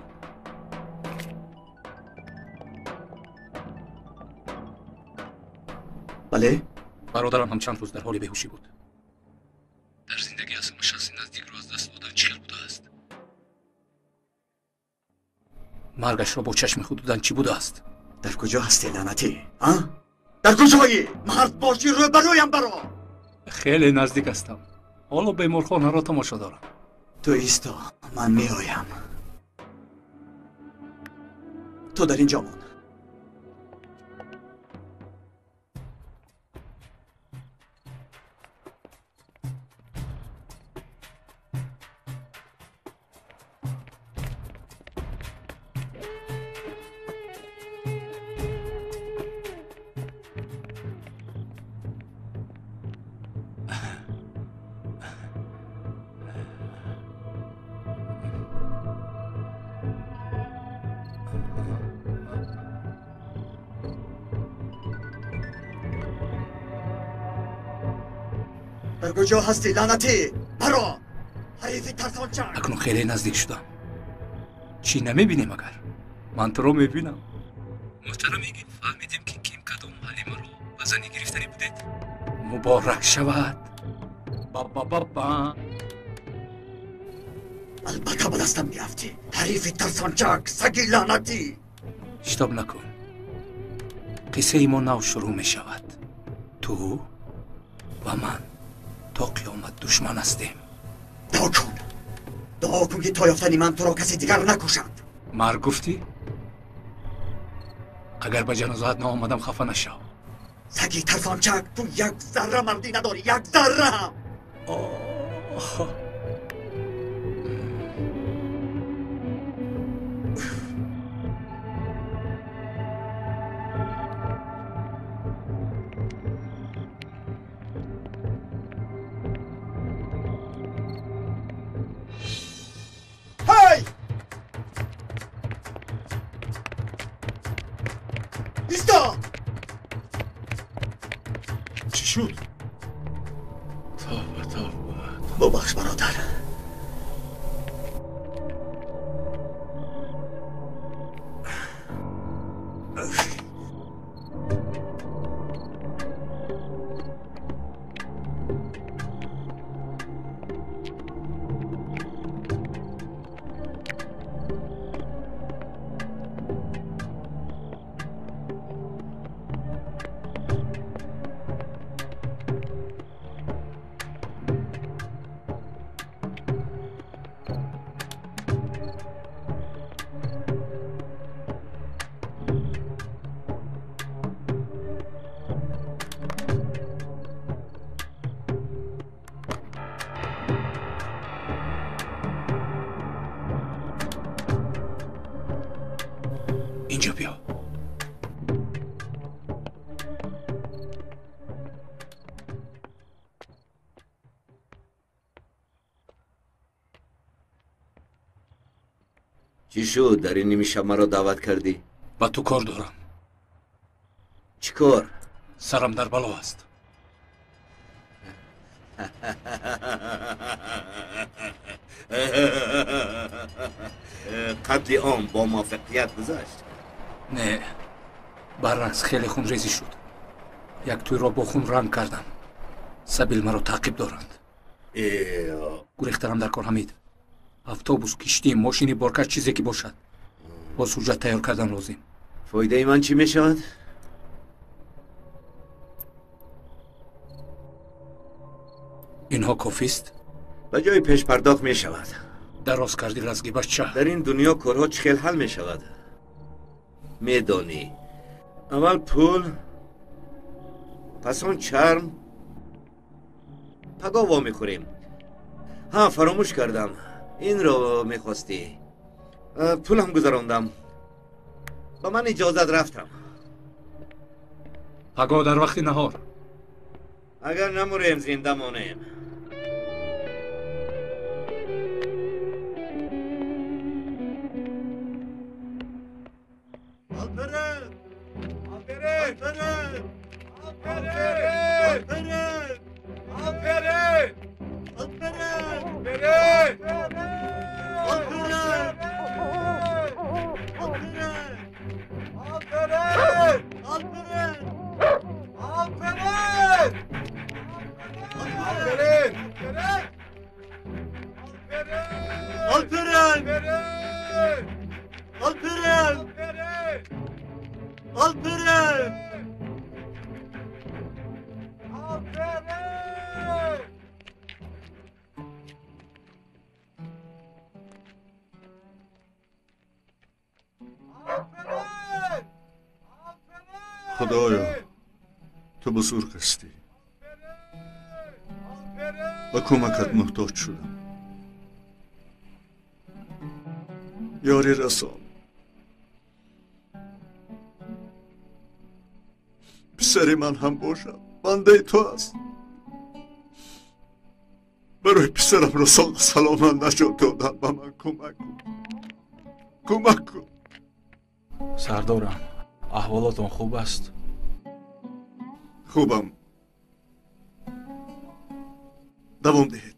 Бале? Бародарам ҳам чанд рӯз дар ҳоли беҳушӣ буд. Дар зиндагӣ аз ҳама шахси наздикро аз даст додан чӣ хел будааст? Маргашро бо чашми худ дидан чӣ будааст? Дар куҷо ҳастӣ, лаънатӣ? А? Дар куҷоӣ? Мард бошӣ, рӯбарӯям баро! Хеле наздик ҳастам. Ҳоло беморхонаро тамошо дорам. Ту исто, ман меоям. Ту дар ин ҷо мон. Дар куҷо ҳастӣ, лаънатӣ? Баро! Ҳарифи тарсончак! Акнун хеле наздик шудам. Чӣ намебинем агар? Ман туро мебинам. Муҳтарам Йигит, фаҳмидем ки ким кадом Ҳалимаро ба занӣ гирифтанӣ будед. Муборак шавад. Ба-ба-ба-ба. Албатта ба дастам меафтӣ. Ҳарифи тарсончак, саги лаънатӣ! Шитоб накун. Қиссаи мо нав шурӯъ мешавад. Ту ва ман то қиёмат душман ҳастем. Дуо кун, дуо кун ки то ёфтани ман туро касе дигар накушад. Марг гуфтӣ? Агар ба ҷанозаат наомадам, хафа нашав. Саги тарсончак, ту як зарра мардӣ надорӣ, як зарра ҳам. Оҳ. شد؟ توبه توبه. ببخش برادر. اینجا بیا. چی شد؟ در این نیمه شب مرا دعوت کردی؟ با تو کار دارم. چی کار؟ سرم در بلا است. قتل عام با موفقیت گذشت؟ نه، برعکس خیلی خونریزی شد. یک توی را با خون رنگ کردم. سبیل مرا تعقیب دارند. گریختنم در کار حمید. автобус, киштӣ, мошини боркаш, чизе ки бошад. Боз ҳуҷҷат тайёр кардан лозим. Фоидаи ман чӣ мешавад? Инҳо кофист? Ба ҷои пешпардохт мешавад. Дароз кардӣ лазги бача. Дар ин дунё корҳо чӣ хел ҳал мешавад? Медонӣ, аввал пул, пас он чарм, паго вомехӯрем. Ҳа, фаромӯш кардам. Инро мехостӣ. Пулам гузарондам. Ба ман иҷозат, рафтам. Паго дар вақти наҳор. Агар намурем, зинда монем. Alperen! Alperen! Alperen! Alperen! Alperen! Alperen! Alperen! Alperen! Alperen! Alperen! Alperen! Alperen! Alperen! Alperen! Alperen! Alperen! Худоё, ту бузург ҳастӣ. Ба кӯмакат муҳтоҷ шудам. Ёрӣ расон. Писари ман ҳам бошад, бандаи ту аст. Барои писарамро саломат наҷот додан ба ман кӯмак кун. Кӯмак кун. Сардорам, аҳволотон хуб аст? Хубам. Давом диҳед.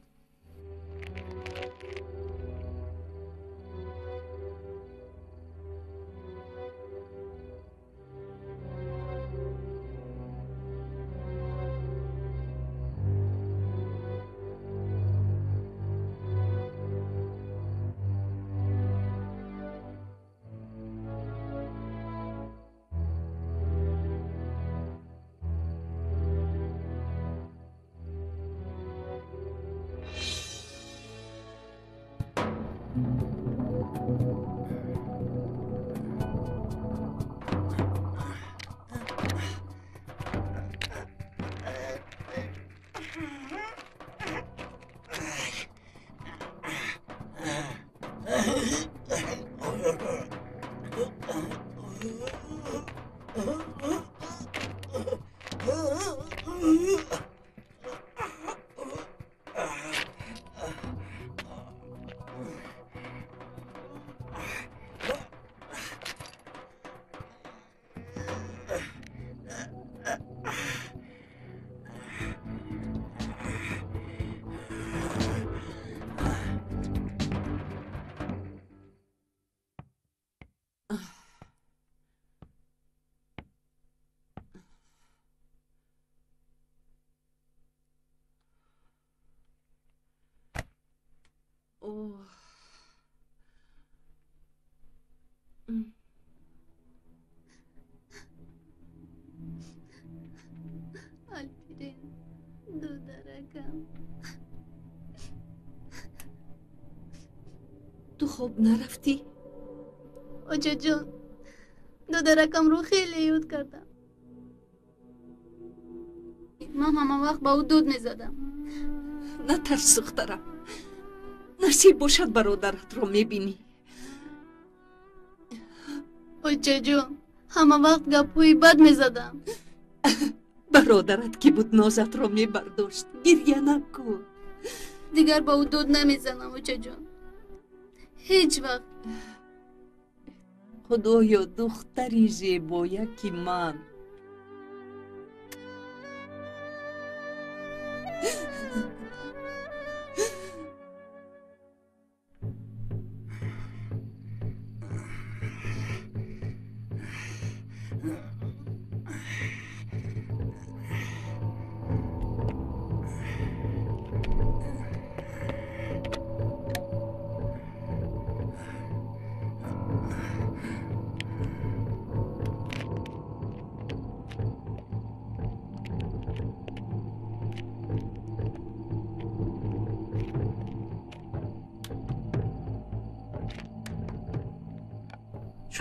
Алпирин, дударакам. Ту хоб нарафтӣ? Очаҷон, дударакамро хеле ёд кардам. Ман ҳама вақт ба ӯ дуд мезадам. Натарс, духтарам. Насиб бошад, бародаратро мебинӣ. Очаҷон, ҳама вақт гапҳои бад мезадам. Бародарат ки буд, нозатро мебардошт. Гирья накун. Дигар ба ӯ дуд намезанам, очаҷон. Ҳеҷ вақт. Худоё, духтари зебояки ман.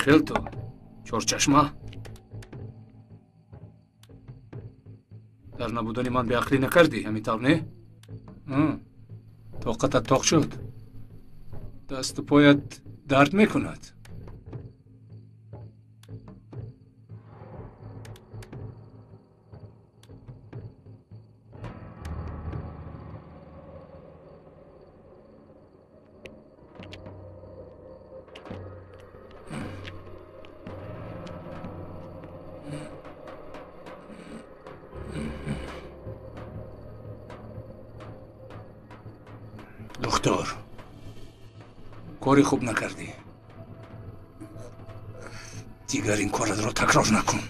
Хел ту чорчашма, дар набудани ман беақлӣ накардӣ, ҳамин тавр не? Тоқатат тоқ шуд, дасту поят дард мекунад. Духтур, кори хуб накардӣ. Дигар ин коратро такрор накун.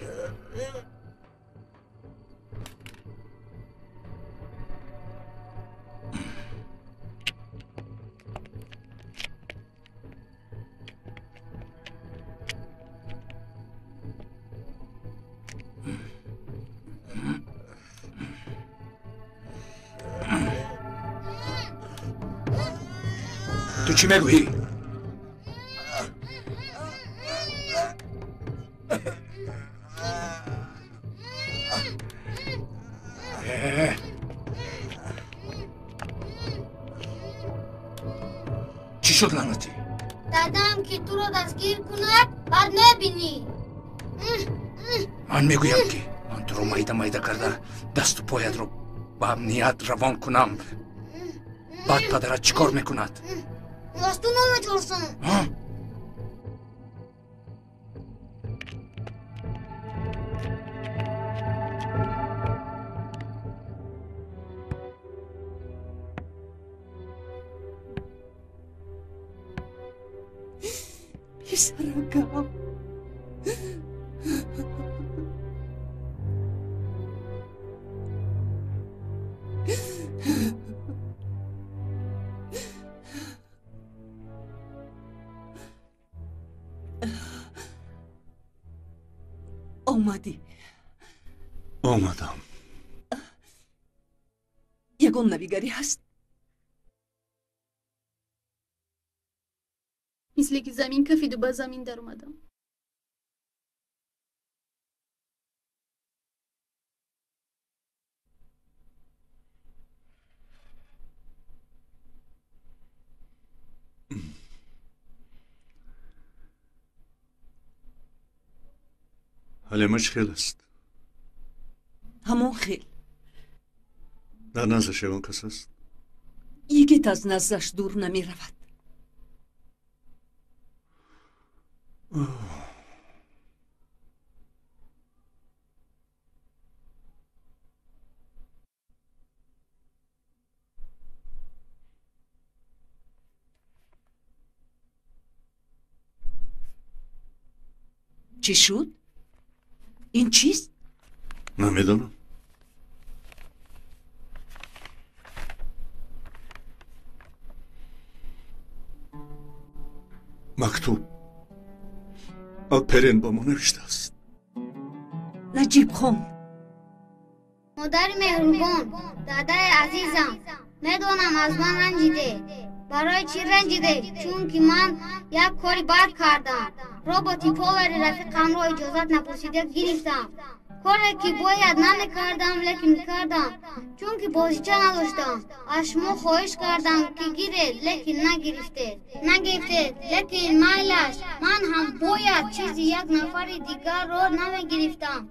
Ту чӣ мегӯӣ? Чӣ шуд, лаънатӣ? Дадам ки туро дастгир кунад, баъд мебинӣ. Ман мегӯям, ки ман туро майда майда карда дасту поятро ба амният равон кунам, баъд падарат чӣ кор мекунад? Аз ту наметарсам. Писаракам. Омадӣ? Омадам. Ягон навигарӣ ҳаст? Мисле ки замин кафиду ба замин даромадам. Ҳалима чӣ хел аст? Ҳамон хел. Дар наздаш ягон кас аст? Йигит аз наздаш дур намеравад. Чӣ шуд? Ин чист? Намедонам. Мактуб Алперин ба мо навиштааст. Наҷибхон. Модари меҳрубон, дадаи азизам, медонам аз ман ранҷиде. Барои чӣ ранҷиде? Чунки ман як кори бад кардам. Роботи повари рафиқамро иҷозат напурсида гирифтам. Коре ки бояд намекардам, лекин кардам, чунки бозича надоштам. Аз шумо хоҳиш кардам ки гиред, лекин нагирифтед. Нагирифтед, лекин майлаш, ман ҳам бояд чизи як нафари дигарро намегирифтам,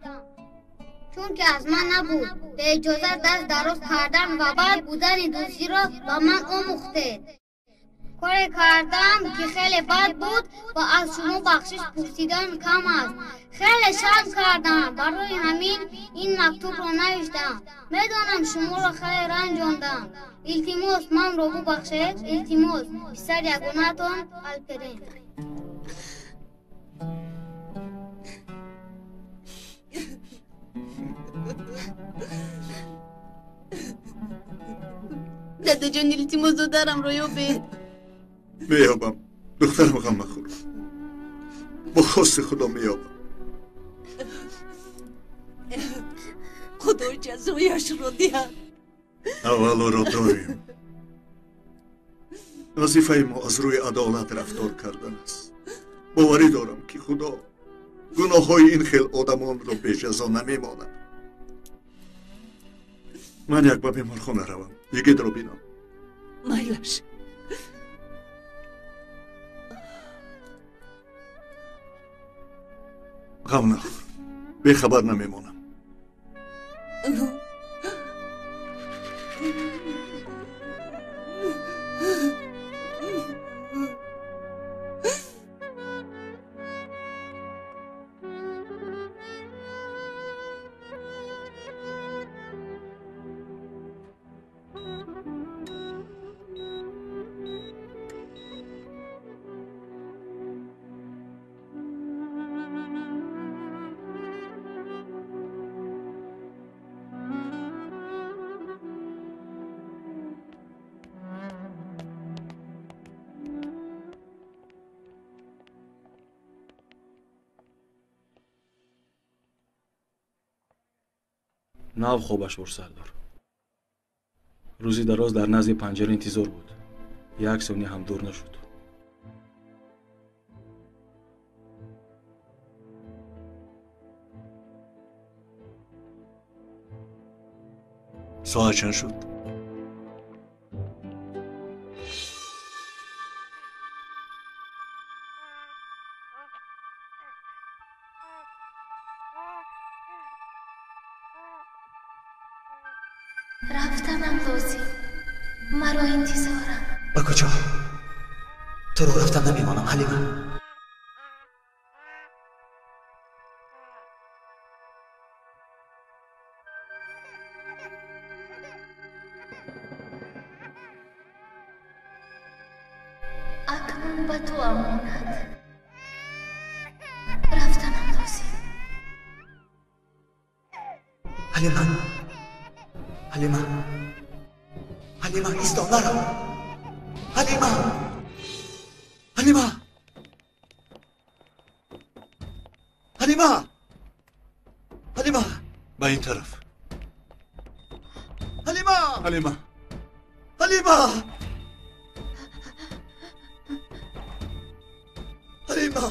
чунки аз ман набуд. Беиҷозат даст дароз кардан ва бад будани дуздиро ба ман омӯхтед. Коре кардам ки хеле бад буд ва аз шумо бахшиш пурсидан кам аст. Хеле шарм кардам, барои ҳамин ин мактубро навиштам. Медонам шуморо хеле ранҷондам. Илтимос, манро бубахшед. Илтимос, писари ягонаатон Алперен. Дадаҷон, илтимос, додарамро ёбед. Меёбам, духтарам, ғам махӯр. Бо хости Худо меёбам. Худо ҷазояшро диҳад. Аввал ӯро дорем. Вазифаи мо аз рӯи адолат рафтор кардан аст. Боварӣ дорам, ки Худо гуноҳҳои ин хел одамонро беҷазо намемонад. Ман як ба беморхона равам, йигитро бинам. Майлаш. Ғам нахӯр, бехабар намемонам. Нав хобаш бур, сардор. Рӯзи дароз дар назди панҷара интизор буд. Як сония ҳам дур нашуд. Соат чанд шуд? Рафтанам лозим. Маро интизорам. Ба куҷо? Туро рафтан намемонам, Ҳалима. Акнун ба ту амонат. Рафтанам лозим. Ҳалима, Ҳалима, Ҳалима, исто, нарав. Ҳалима, Ҳалима, Ҳалима, Ҳалима. Ба ин тараф. Ҳалима, Ҳалима, Ҳалима, Ҳалима.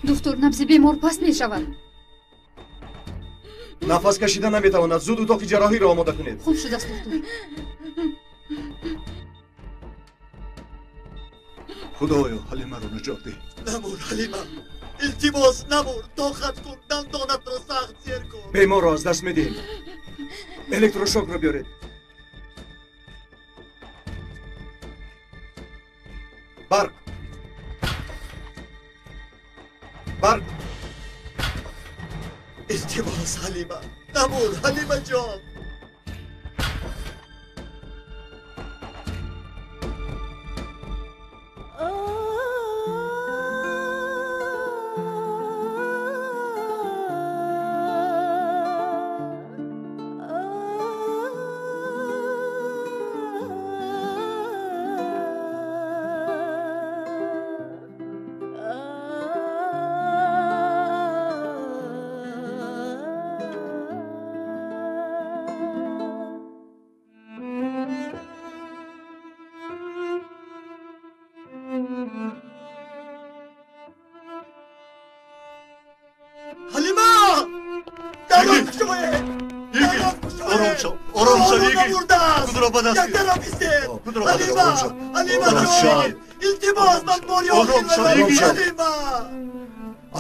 Духтур, набзи бемор паст мешавад. Нафас кашида наметавонад. Зуд утоқи ҷарроҳиро омода кунед. Хуб шудааст, духтур. Худоё, Ҳалимаро наҷот деҳ. Намур, Ҳалима, Илтимос, набур, тоқат кун, дандонатро сахт зер кун. Беморро аз даст медиҳем. Электрошокро биёред. Барқ, барқ. Илтимос, Ҳалима, набур, Ҳалимаҷон.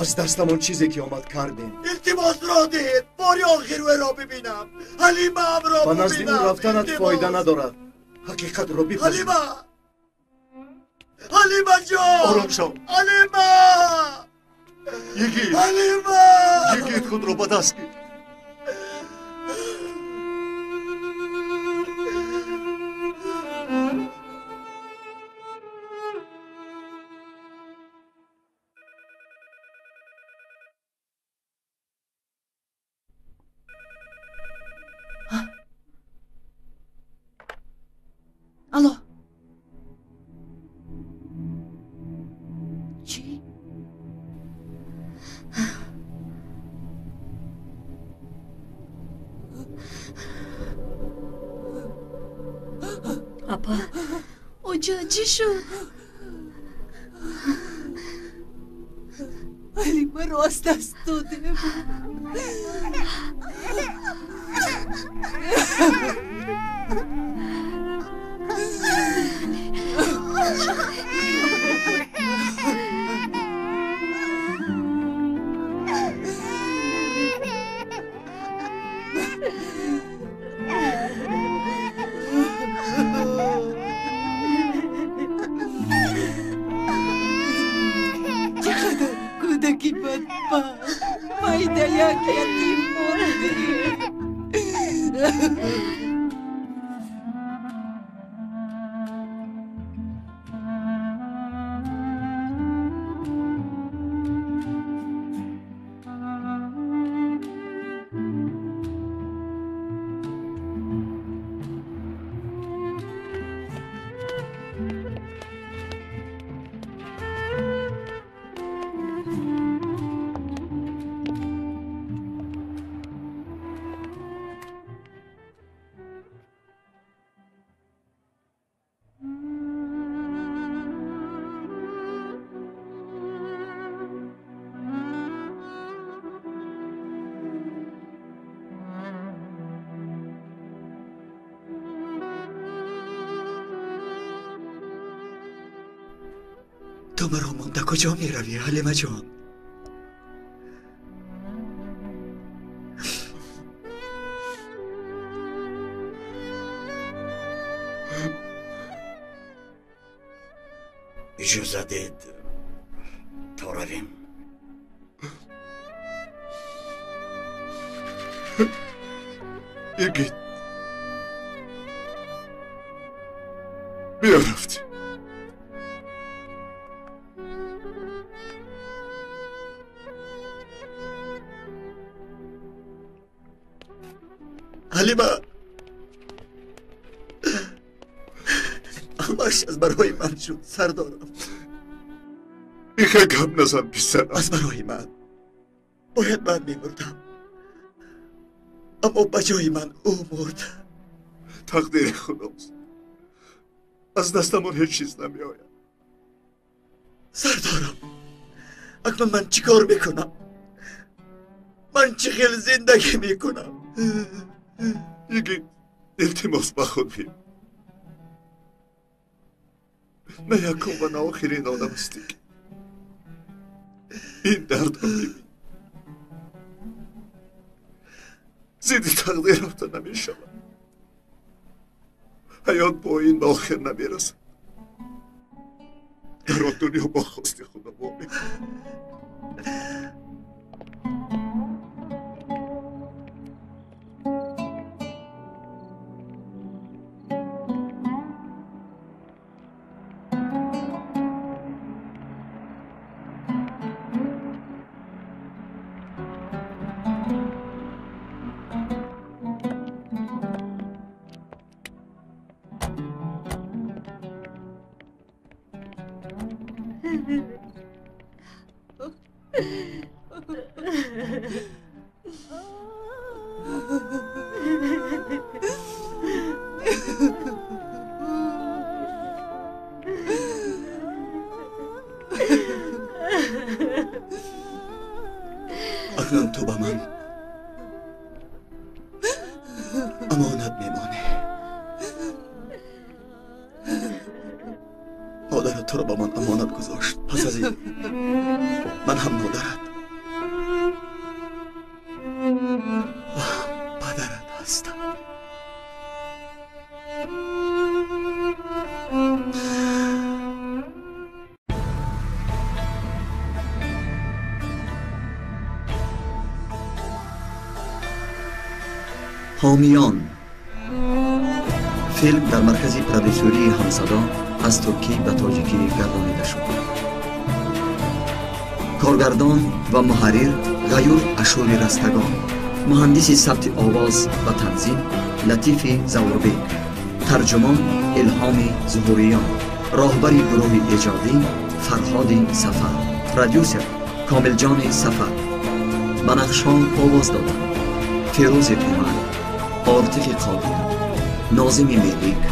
Аз дастамон чизе ки омад кардем. Илтимос, роҳ диҳед, бори охир ӯро бибинам. Ҳалимаамро ба назди ӯ рафтанат фоида надорад. Ҳақиқатро бипазир. Ҳалима, Ҳалимаҷон, ором шав. Ҳалима, Йигит, Ҳалима, Йигит, худро ба даст гир. Алло. Чӣ? Апа, оҷа, чӣ шуд? Ҳалимаро аз даст додем. Чӣ қадар кӯдаки бадбахт, майда як ятим мондӣ. Ту маро монда куҷо меравӣ, Ҳалимаҷон? Иҷоза диҳед то равем. Йигит, биё, рафтем. Ҳалима, ҳамаш аз барои ман шуд, сардорам. Иха гап назан, писарам. Аз барои ман бояд ман мемурдам, аммо ба ҷои ман ӯ мурд. Тақдири худост, аз дастамон ҳеҷ чиз намеояд. Сардорам, акнун ман чӣ кор мекунам? Ман чӣ хел зиндагӣ мекунам? Йигит, илтимос, ба худ биё. На якум ва на охирин одам ҳастӣ, ки Ин дардро бибин. Зидди тақдир рафта намешавад. Ҳаёт бо ин ба охир намерасад. Дар он дунё бо хости худо вомехӯрем. Акнун ту ба ман амонат мемонӣ. Модарат туро ба ман амонат гузошт. Пас аз ин ман ҳам модарат ва ҳам падарат ҳастам. ҳомиён. Филм дар маркази продюсерии ҳамсадо аз туркӣ ба тоҷикӣ гардонида шуд. Коргардон ва муҳаррир Ғаюр Ашури Растагон, муҳандиси сабти овоз ва танзим Латифи Завурбек, тарҷумон Илҳоми Зуҳуриён, роҳбари гурӯҳи эҷодӣ Фарҳоди Сафар, продюсер Комилҷони Сафар. Ба нақшҳо овоз доданд Фирӯзи Умар, Ортиқи Қодир, Нозими Мелик,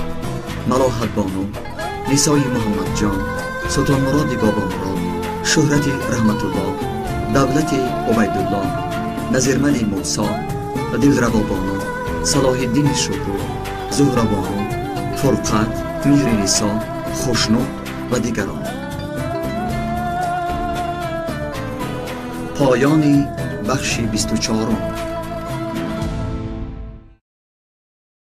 Малоҳатбону, Нисои Муҳаммадҷон, Султонмуроди Бобомурод, Шӯҳрати Раҳматулло, Давлати Убайдулло, Назирмали Мусо, Дилравобону, Салоҳиддини Шукур, Зуҳрабону, Фурқат, Меҳринисо, Хушнуд ва дигарон. Поёни бахши 24-ум.